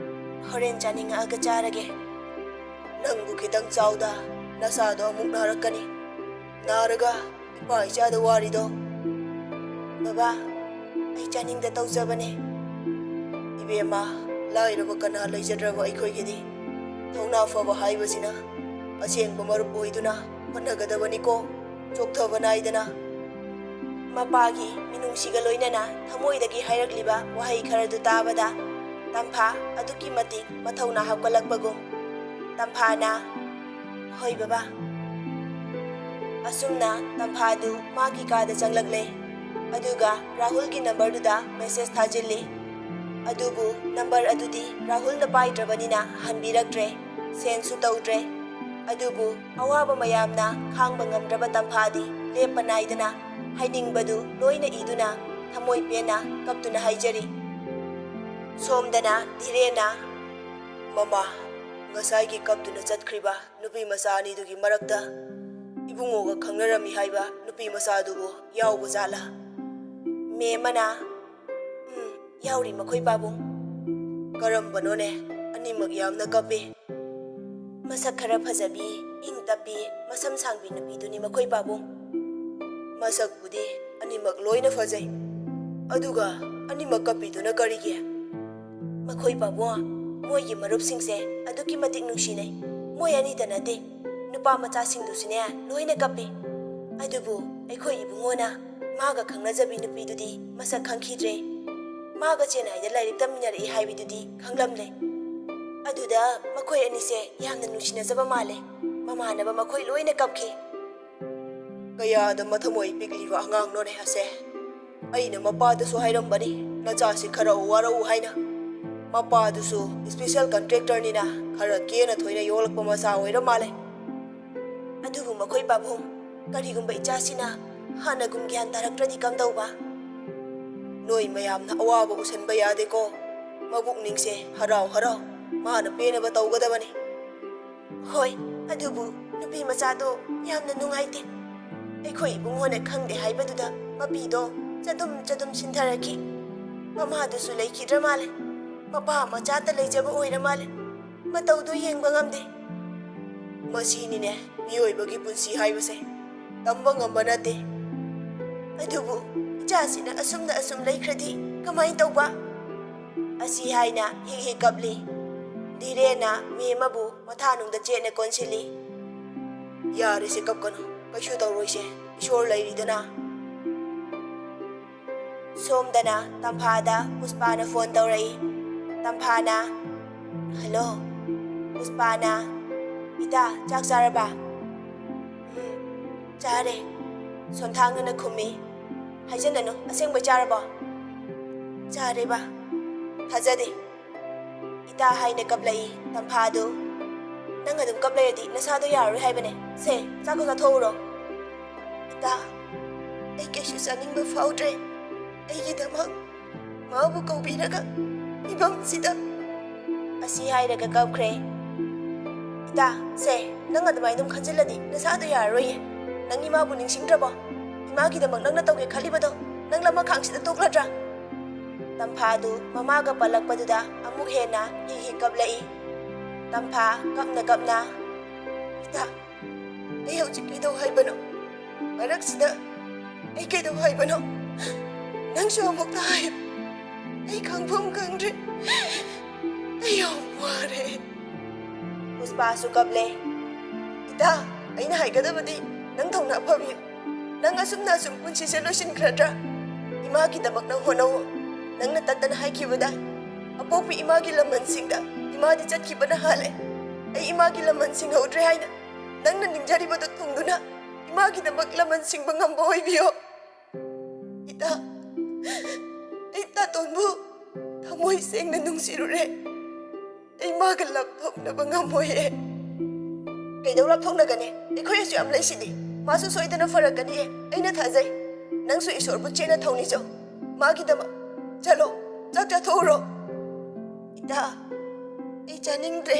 ꯍꯣꯔꯦꯟ ꯆꯥꯅꯤꯡꯉꯛꯑꯒ ꯆꯥꯔꯒꯦ꯫" "ꯅꯪꯕꯨ ꯈꯤꯇꯪ ꯆꯥꯎꯗ, ꯅꯁꯥꯗꯣ ꯑꯃꯨꯛ ꯅꯥꯔꯛꯀꯅꯤ꯫ ꯅꯥꯔꯒ ꯏꯄꯥ ꯏꯆꯥꯗ ꯋꯥꯔꯤꯗꯣ꯫" "ꯕꯕꯥ, ꯑꯩ ꯆꯥꯅꯤꯡꯗ ꯇꯧꯖꯕꯅꯦ꯫" ꯏꯕꯦꯝꯃ, ꯂꯥꯏꯔꯕ ꯀꯅꯥ ꯂꯩꯖꯗ꯭ꯔꯕ ꯑꯩꯈꯣꯏꯒꯤꯗꯤ ꯊꯧꯅꯥ ꯐꯕ ꯍꯥꯏꯕꯁꯤꯅ ꯑꯁꯦꯡꯕ ꯃꯔꯨꯞ ꯑꯣꯏꯗꯨꯅ ꯍꯣꯠꯅꯒꯗꯕꯅꯤꯀꯣ꯫ ꯆꯣꯛꯊꯕ ꯅꯥꯏꯗꯅ꯫ ꯃꯄꯥꯒꯤ ꯃꯤꯅꯨꯡꯁꯤꯒ ꯂꯣꯏꯅꯅ ꯊꯃꯣꯏꯗꯒꯤ ꯍꯥꯏꯔꯛꯂꯤꯕ ꯋꯥꯍꯩ ꯈꯔꯗꯨ ꯇꯥꯕꯗ ꯇꯝꯐꯥ ꯑꯗꯨꯛꯀꯤ ꯃꯇꯤꯛ ꯃꯊꯧꯅꯥ ꯍꯥꯞꯀꯠꯂꯛꯄꯒꯨꯝ꯫ ꯇꯝꯐꯥꯅ, "ꯍꯣꯏ ꯕꯕꯥ"꯫ ꯑꯁꯨꯝꯅ ꯇꯝꯐꯥꯗꯨ ꯃꯥꯒꯤ ꯀꯥꯗ ꯆꯪꯂꯛꯂꯦ꯫ ꯑꯗꯨꯒ ꯔꯥꯍꯨꯜꯒꯤ ꯅꯝꯕꯔꯗꯨꯗ ꯃꯦꯁꯦꯖ ꯊꯥꯖꯤꯜꯂꯤ꯫ ꯑꯗꯨꯕꯨ ꯅꯝꯕꯔ ꯑꯗꯨꯗꯤ ꯔꯥꯍꯨꯜꯅ ꯄꯥꯏꯗ꯭ꯔꯕꯅꯤꯅ ꯍꯟꯕꯤꯔꯛꯇ꯭ꯔꯦ꯫ ꯁꯦꯟꯁꯨ ꯇꯧꯗ꯭ꯔꯦ꯫ ꯑꯗꯨꯕꯨ ꯑꯋꯥꯕ ꯃꯌꯥꯝꯅ ꯈꯥꯡꯕ ꯉꯝꯗ꯭ꯔꯕ ꯇꯝꯐꯥꯗꯤ ꯂꯦꯞꯄ ꯅꯥꯏꯗꯅ ꯍꯥꯏꯅꯤꯡꯕꯗꯨ ꯂꯣꯏꯅ ꯏꯗꯨꯅ ꯊꯃꯣꯏ ꯄꯦꯟꯅ ꯀꯞꯇꯨꯅ ꯍꯥꯏꯖꯔꯤ꯫ ꯁꯣꯝꯗꯅ ꯙꯤꯔꯦꯟꯅ, "ꯃꯃꯥ, ꯉꯁꯥꯏꯒꯤ ꯀꯞꯇꯨꯅ ꯆꯠꯈ꯭ꯔꯤꯕ ꯅꯨꯄꯤ ꯃꯆꯥ ꯑꯅꯤꯗꯨꯒꯤ ꯃꯔꯛꯇ ꯏꯕꯨꯡꯉꯣꯒ ꯈꯪꯅꯔꯝꯃꯤ ꯍꯥꯏꯕ ꯅꯨꯄꯤ ꯃꯆꯥꯗꯨꯕꯨ ꯌꯥꯎꯕ ꯖꯥꯠꯂꯥ?" ꯃꯦꯝꯃꯅ, "ꯎꯝ, ꯌꯥꯎꯔꯤ ꯃꯈꯣꯏ ꯄꯥꯕꯨꯡ"꯫ "ꯀꯔꯝꯕꯅꯣꯅꯦ? ꯑꯅꯤꯃꯛ ꯌꯥꯝꯅ ꯀꯞꯄꯤ"꯫ "ꯃꯁꯛ ꯈꯔ ꯐꯖꯕꯤ, ꯏꯪ ꯇꯞꯄꯤ, ꯃꯁꯝ ꯁꯥꯡꯕꯤ ꯅꯨꯄꯤꯗꯨꯅꯤ ꯃꯈꯣꯏ ꯄꯥꯕꯨꯡ"꯫ "ꯃꯁꯛꯄꯨꯗꯤ ꯑꯅꯤꯃꯛ ꯂꯣꯏꯅ ꯐꯖꯩ, ꯑꯗꯨꯒ ꯑꯅꯤꯃꯛ ꯀꯞꯄꯤꯗꯨꯅ ꯀꯔꯤꯒꯤ?" "ꯃꯈꯣꯏ ꯄꯥꯕꯨꯡ, ꯃꯣꯏꯒꯤ ꯃꯔꯨꯞꯁꯤꯡꯁꯦ ꯑꯗꯨꯛꯀꯤ ꯃꯇꯤꯛ ꯅꯨꯡꯁꯤꯅꯩ꯫ ꯃꯣꯏ ꯑꯅꯤꯇ ꯅꯠꯇꯦ, ꯅꯨꯄꯥ ꯃꯆꯥꯁꯤꯡꯗꯨꯁꯨꯅꯦ ꯂꯣꯏꯅ ꯀꯞꯄꯤ꯫ ꯑꯗꯨꯕꯨ ꯑꯩꯈꯣꯏ ꯏꯕꯨꯡꯉꯣꯅ ꯃꯥꯒ ꯈꯪꯅꯖꯕꯤ ꯅꯨꯄꯤꯗꯨꯗꯤ ꯃꯁꯛ ꯈꯪꯈꯤꯗ꯭ꯔꯦ꯫ ꯃꯥꯒ ꯆꯦꯟꯅꯥꯏꯗ ꯂꯥꯏꯔꯤꯛ ꯇꯝꯃꯤꯟꯅꯔꯛꯏ ꯍꯥꯏꯕꯗꯨꯗꯤ ꯈꯪꯂꯝꯂꯦ꯫ ꯑꯗꯨꯗ ꯃꯈꯣꯏ ꯑꯅꯤꯁꯦ ꯌꯥꯝꯅ ꯅꯨꯡꯁꯤꯅꯖꯕ ꯃꯥꯜꯂꯦ꯫ ꯃꯃꯥꯟꯅꯕ ꯃꯈꯣꯏ ꯂꯣꯏꯅ ꯀꯞꯈꯤ"꯫ "ꯀꯌꯥꯗ ꯃꯊꯃꯣꯏ ꯄꯤꯛꯂꯤꯕ ꯑꯉꯥꯡꯅꯣꯅꯦ ꯑꯁꯦ꯫ ꯑꯩꯅ ꯃꯄꯥꯗꯁꯨ ꯍꯥꯏꯔꯝꯕꯅꯤ, ꯅꯆꯥꯁꯤ ꯈꯔ ꯋꯥꯔꯛꯎ ꯍꯥꯏꯅ꯫ ꯃꯄꯥꯗꯨꯁꯨ ꯏꯁꯄꯤꯁꯦꯜ ꯀꯟꯇ꯭ꯔꯦꯛꯇꯔꯅꯤꯅ ꯈꯔ ꯀꯦꯅ ꯊꯣꯏꯅ ꯌꯣꯛꯂꯛꯄ ꯃꯆꯥ ꯑꯣꯏꯔ ꯃꯥꯜꯂꯦ"꯫ "ꯑꯗꯨꯕꯨ ꯃꯈꯣꯏ ꯄꯥꯕꯨꯡ, ꯀꯔꯤꯒꯨꯝꯕ ꯏꯆꯥꯁꯤꯅ ꯍꯥꯟꯅꯒꯨꯝ ꯒ꯭ꯌꯥꯟ ꯇꯥꯔꯛꯇ꯭ꯔꯗꯤ ꯀꯝꯗꯧꯕ?" "ꯅꯣꯏ ꯃꯌꯥꯝꯅ ꯑꯋꯥꯕ ꯎꯁꯟꯕ ꯌꯥꯗꯦꯀꯣ꯫ ꯃꯕꯨꯛꯅꯤꯡꯁꯦ ꯍꯔꯥꯎ ꯍꯔꯥꯎ ꯃꯥꯅ ꯄꯦꯟꯅꯕ ꯇꯧꯒꯗꯕꯅꯤ"꯫ "ꯍꯣꯏ, ꯑꯗꯨꯕꯨ ꯅꯨꯄꯤ ꯃꯆꯥꯗꯣ ꯌꯥꯝꯅ ꯅꯨꯡꯉꯥꯏꯇꯦ꯫ ꯑꯩꯈꯣꯏ ꯏꯕꯨꯡꯉꯣꯅ ꯈꯪꯗꯦ ꯍꯥꯏꯕꯗꯨꯗ ꯃꯄꯤꯗꯣ ꯆꯗꯨꯝ ꯆꯗꯨꯝ ꯁꯤꯟꯊꯔꯛꯈꯤ꯫ ꯃꯃꯥꯗꯨꯁꯨ ꯂꯩꯈꯤꯗ꯭ꯔ ꯃꯥꯜꯂꯦ꯫ ꯃꯄꯥ ꯃꯆꯥꯇ ꯂꯩꯖꯕ ꯑꯣꯏꯔ ꯃꯥꯜꯂꯦ꯫ ꯃꯇꯧꯗꯨ ꯌꯦꯡꯕ ꯉꯝꯗꯦ"꯫ "ꯃꯁꯤꯅꯤꯅꯦ ꯃꯤꯑꯣꯏꯕꯒꯤ ꯄꯨꯟꯁꯤ ꯍꯥꯏꯕꯁꯦ, ꯇꯝꯕ ꯉꯝꯕ ꯅꯠꯇꯦ"꯫ "ꯑꯗꯨꯕꯨ ꯏꯆꯥꯁꯤꯅ ꯑꯁꯨꯝꯅ ꯑꯁꯨꯝ ꯂꯩꯈ꯭ꯔꯗꯤ ꯀꯃꯥꯏꯅ ꯇꯧꯕ?" ꯑꯁꯤ ꯍꯥꯏꯅ ꯍꯤꯛ ꯍꯤꯛ ꯀꯞꯂꯤ꯫ ꯙꯤꯔꯦꯟꯅ ꯃꯤ ꯑꯃꯕꯨ ꯃꯊꯥꯅꯨꯡꯗ ꯆꯦꯠꯅ ꯀꯣꯟꯁꯤꯜꯂꯤ꯫ "ꯌꯥꯔꯦꯁꯦ, ꯀꯞꯀꯅꯨ, ꯀꯩꯁꯨ ꯇꯧꯔꯣꯏꯁꯦ, ꯏꯁꯣꯔ ꯂꯩꯔꯤꯗꯅ"꯫ ꯁꯣꯝꯗꯅ ꯇꯝꯐꯥꯗ ꯄꯨꯁꯄꯥꯅ ꯐꯣꯟ ꯇꯧꯔꯛꯏ꯫ ꯇꯝꯐꯥꯅ, "ꯍꯜꯂꯣ"꯫ ꯄꯨꯁꯄꯥꯅ, "ꯏꯇꯥ, ꯆꯥꯛ ꯆꯥꯔꯕ?" "ꯎꯝ, ꯆꯥꯔꯦ"꯫ ꯁꯣꯟꯊꯥꯡꯅꯅ ꯈꯨꯝꯃꯤ꯫ "ꯍꯥꯏꯖꯟꯅꯅꯨ, ꯑꯁꯦꯡꯕꯩ ꯆꯥꯔꯕꯣ?" "ꯆꯥꯔꯦꯕ"꯫ "ꯊꯥꯖꯗꯦ"꯫ ꯏꯇꯥ ꯍꯥꯏꯅ ꯀꯞꯂꯛꯏ꯫ ꯇꯝꯐꯥꯗꯨ, "ꯅꯪ ꯑꯗꯨꯝ ꯀꯞ ꯂꯩꯔꯗꯤ ꯅꯁꯥꯗꯣ ꯌꯥꯔꯔꯣꯏ ꯍꯥꯏꯕꯅꯦ꯫ ꯁꯦ, ꯆꯥꯛꯇꯣ ꯆꯥꯊꯣꯛꯎꯔꯣ"꯫ "ꯏꯇꯥ, ꯑꯩ ꯀꯩꯁꯨ ꯆꯥꯅꯤꯡꯕ ꯐꯥꯎꯗ꯭ꯔꯦ꯫ ꯑꯩꯒꯤꯗꯃꯛ ꯃꯥꯕꯨ ꯀꯧꯕꯤꯔꯒ ꯐꯤꯕꯝꯁꯤꯗ"꯫ ꯑꯁꯤ ꯍꯥꯏꯔꯒ ꯀꯞꯈ꯭ꯔꯦ꯫ "ꯏꯇꯥ, ꯁꯦ, ꯅꯪ ꯑꯗꯨꯃꯥꯏꯅ ꯑꯗꯨꯝ ꯈꯟꯖꯤꯜꯂꯗꯤ ꯅꯁꯥꯗꯣ ꯌꯥꯔꯔꯣꯏꯌꯦ꯫ ꯅꯪ ꯏꯃꯥꯕꯨ ꯅꯤꯡꯁꯤꯡꯗ꯭ꯔꯕꯣ? ꯏꯃꯥꯒꯤꯗꯃꯛ ꯅꯪꯅ ꯇꯧꯒꯦ ꯈꯜꯂꯤꯕꯗꯣ ꯅꯪ ꯂꯃꯈꯥꯡꯁꯤꯗ ꯇꯣꯛꯂꯗ꯭ꯔꯥ?" ꯇꯝꯐꯥꯗꯨ ꯃꯃꯥꯒ ꯄꯜꯂꯛꯄꯗꯨꯗ ꯑꯃꯨꯛ ꯍꯦꯟꯅ ꯍꯤ ꯍꯤ ꯀꯞꯂꯛꯏ꯫ ꯇꯝꯐꯥ ꯀꯞꯅ ꯀꯞꯅ, "ꯏꯇꯥ, ꯑꯩ ꯍꯧꯖꯤꯛ ꯀꯩꯗꯧ ꯍꯥꯏꯕꯅꯣ? ꯃꯔꯛꯁꯤꯗ ꯑꯩ ꯀꯩꯗꯧ ꯍꯥꯏꯕꯅꯣ? ꯅꯪꯁꯨ ꯑꯃꯨꯛꯇ ꯍꯥꯏꯌꯨ꯫ ꯑꯩ ꯈꯪꯐꯝ ꯈꯪꯗ꯭ꯔꯦ꯫ ꯑꯩ ꯌꯥꯝ ꯋꯥꯔꯦ"꯫ ꯄꯨꯁꯄꯥꯁꯨ ꯀꯞꯂꯦ꯫ "ꯏꯇꯥ, ꯑꯩꯅ ꯍꯥꯏꯒꯗꯕꯗꯤ ꯅꯪ ꯊꯧꯅꯥ ꯐꯕꯤ꯫ ꯅꯪ ꯑꯁꯨꯝꯅ ꯑꯁꯨꯝ ꯄꯨꯟꯁꯤꯁꯦ ꯂꯣꯏꯁꯤꯟꯈ꯭ꯔꯗ꯭ꯔꯥ? ꯏꯃꯥꯒꯤꯗꯃꯛ ꯅꯪ ꯍꯣꯠꯅꯧ꯫ ꯅꯪꯅ ꯇꯠꯇꯅ ꯍꯥꯏꯈꯤꯕꯗ, ꯑꯄꯣꯛꯄꯤ ꯏꯃꯥꯒꯤ ꯂꯃꯟꯁꯤꯡꯗ ꯏꯃꯥꯗꯤ ꯆꯠꯈꯤꯕꯅ ꯍꯥꯜꯂꯦ꯫ ꯑꯩ ꯏꯃꯥꯒꯤ ꯂꯃꯟ ꯁꯤꯡꯍꯧꯗ꯭ꯔꯦ ꯍꯥꯏꯅ ꯅꯪꯅ ꯅꯤꯡꯖꯔꯤꯕꯗꯨ ꯊꯨꯡꯗꯨꯅ ꯏꯃꯥꯒꯤꯗꯃꯛ ꯂꯃꯟ ꯁꯤꯡꯕ ꯉꯝꯕ ꯑꯣꯏꯕꯤꯌꯣ꯫ ꯏꯇꯥ, ꯑꯩ ꯇꯥꯇꯣꯟꯕꯨ ꯊꯃꯣꯏ ꯁꯦꯡꯅ ꯅꯨꯡꯁꯤꯔꯨꯔꯦ꯫ ꯑꯩ ꯃꯥꯒ ꯂꯥꯞꯊꯣꯛꯅꯕ ꯉꯝꯃꯣꯏꯌꯦ"꯫ "ꯀꯩꯗꯧ ꯂꯥꯞꯊꯣꯛꯅꯒꯅꯤ? ꯑꯩꯈꯣꯏ ꯑꯁꯨ ꯌꯥꯝ ꯂꯩꯁꯤꯗꯤ꯫ ꯃꯥꯁꯨ ꯁꯣꯏꯗꯅ ꯐꯔꯛꯀꯅꯤꯌꯦ, ꯑꯩꯅ ꯊꯥꯖꯩ꯫ ꯅꯪꯁꯨ ꯏꯁꯣꯔꯕꯨ ꯆꯦꯠꯅ ꯊꯧꯅꯤꯖꯧ꯫ ꯃꯥꯒꯤꯗꯃꯛ꯫ ꯆꯠꯂꯣ, ꯆꯥꯛ ꯆꯥꯊꯣꯛꯎꯔꯣ"꯫ "ꯏꯇꯥ, ꯑꯩ ꯆꯥꯅꯤꯡꯗ꯭ꯔꯦ"꯫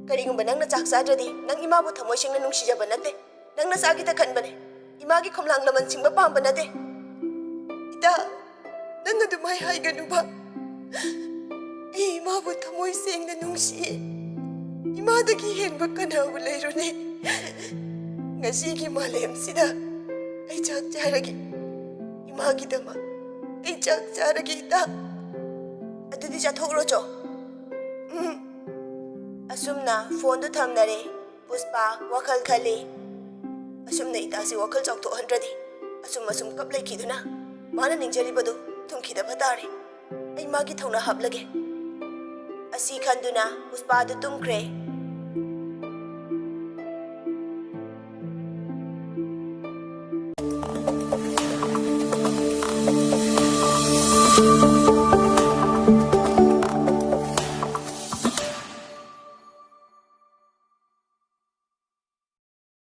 "ꯀꯔꯤꯒꯨꯝꯕ ꯅꯪꯅ ꯆꯥꯛ ꯆꯥꯗ꯭ꯔꯗꯤ ꯅꯪ ꯏꯃꯥꯕꯨ ꯊꯃꯣꯏ ꯁꯦꯡꯅ ꯅꯨꯡꯁꯤꯖꯕ ꯅꯠꯇꯦ꯫ ꯅꯪ ꯅꯁꯥꯒꯤꯗ ꯈꯟꯕꯅꯦ꯫ ꯏꯃꯥꯒꯤ ꯈꯣꯝꯂꯥꯡ ꯂꯃꯟ ꯁꯤꯡꯕ ꯄꯥꯝꯕ ꯅꯠꯇꯦ"꯫ "ꯏꯇꯥ, ꯅꯪ ꯑꯗꯨꯃꯥꯏ ꯍꯥꯏꯒꯅꯨꯕ꯫ ꯑꯩ ꯏꯃꯥꯕꯨ ꯊꯃꯣꯏ ꯁꯦꯡꯅ ꯅꯨꯡꯁꯤꯌꯦ꯫ ꯏꯃꯥꯗꯒꯤ ꯍꯦꯟꯕ ꯀꯅꯥꯕꯨ ꯂꯩꯔꯨꯅꯤ? ꯉꯁꯤꯒꯤ ꯃꯥꯂꯦꯝꯁꯤꯗ ꯑꯩ ꯆꯥꯛ ꯆꯥꯔꯒꯦ꯫ ꯏꯃꯥꯒꯤꯗꯃꯛ ꯑꯩ ꯆꯥꯛ ꯆꯥꯔꯒꯦ, ꯏꯇꯥ"꯫ ꯑꯗꯨꯗꯤ ꯆꯠꯊꯣꯛꯎꯔꯣ ꯆꯣ꯫ ꯎꯝ꯫ ꯑꯁꯨꯝꯅ ꯐꯣꯟꯗꯨ ꯊꯝꯅꯔꯦ꯫ ꯄꯨꯁꯄꯥ ꯋꯥꯈꯜ ꯈꯜꯂꯤ꯫ ꯑꯁꯨꯝꯅ ꯏꯇꯥꯁꯤ ꯋꯥꯈꯜ ꯆꯥꯎꯊꯣꯛꯍꯟꯗ꯭ꯔꯗꯤ ꯑꯁꯨꯝ ꯑꯁꯨꯝ ꯀꯞ ꯂꯩꯈꯤꯗꯨꯅ ꯃꯥꯅ ꯅꯤꯡꯖꯔꯤꯕꯗꯨ ꯊꯨꯡꯈꯤꯗꯕ ꯇꯥꯔꯦ꯫ ꯑꯩ ꯃꯥꯒꯤ ꯊꯧꯅꯥ ꯍꯥꯞꯂꯒꯦ꯫ ꯑꯁꯤ ꯈꯟꯗꯨꯅ ꯄꯨꯁꯄꯥꯗꯨ ꯇꯨꯝꯈ꯭ꯔꯦ꯫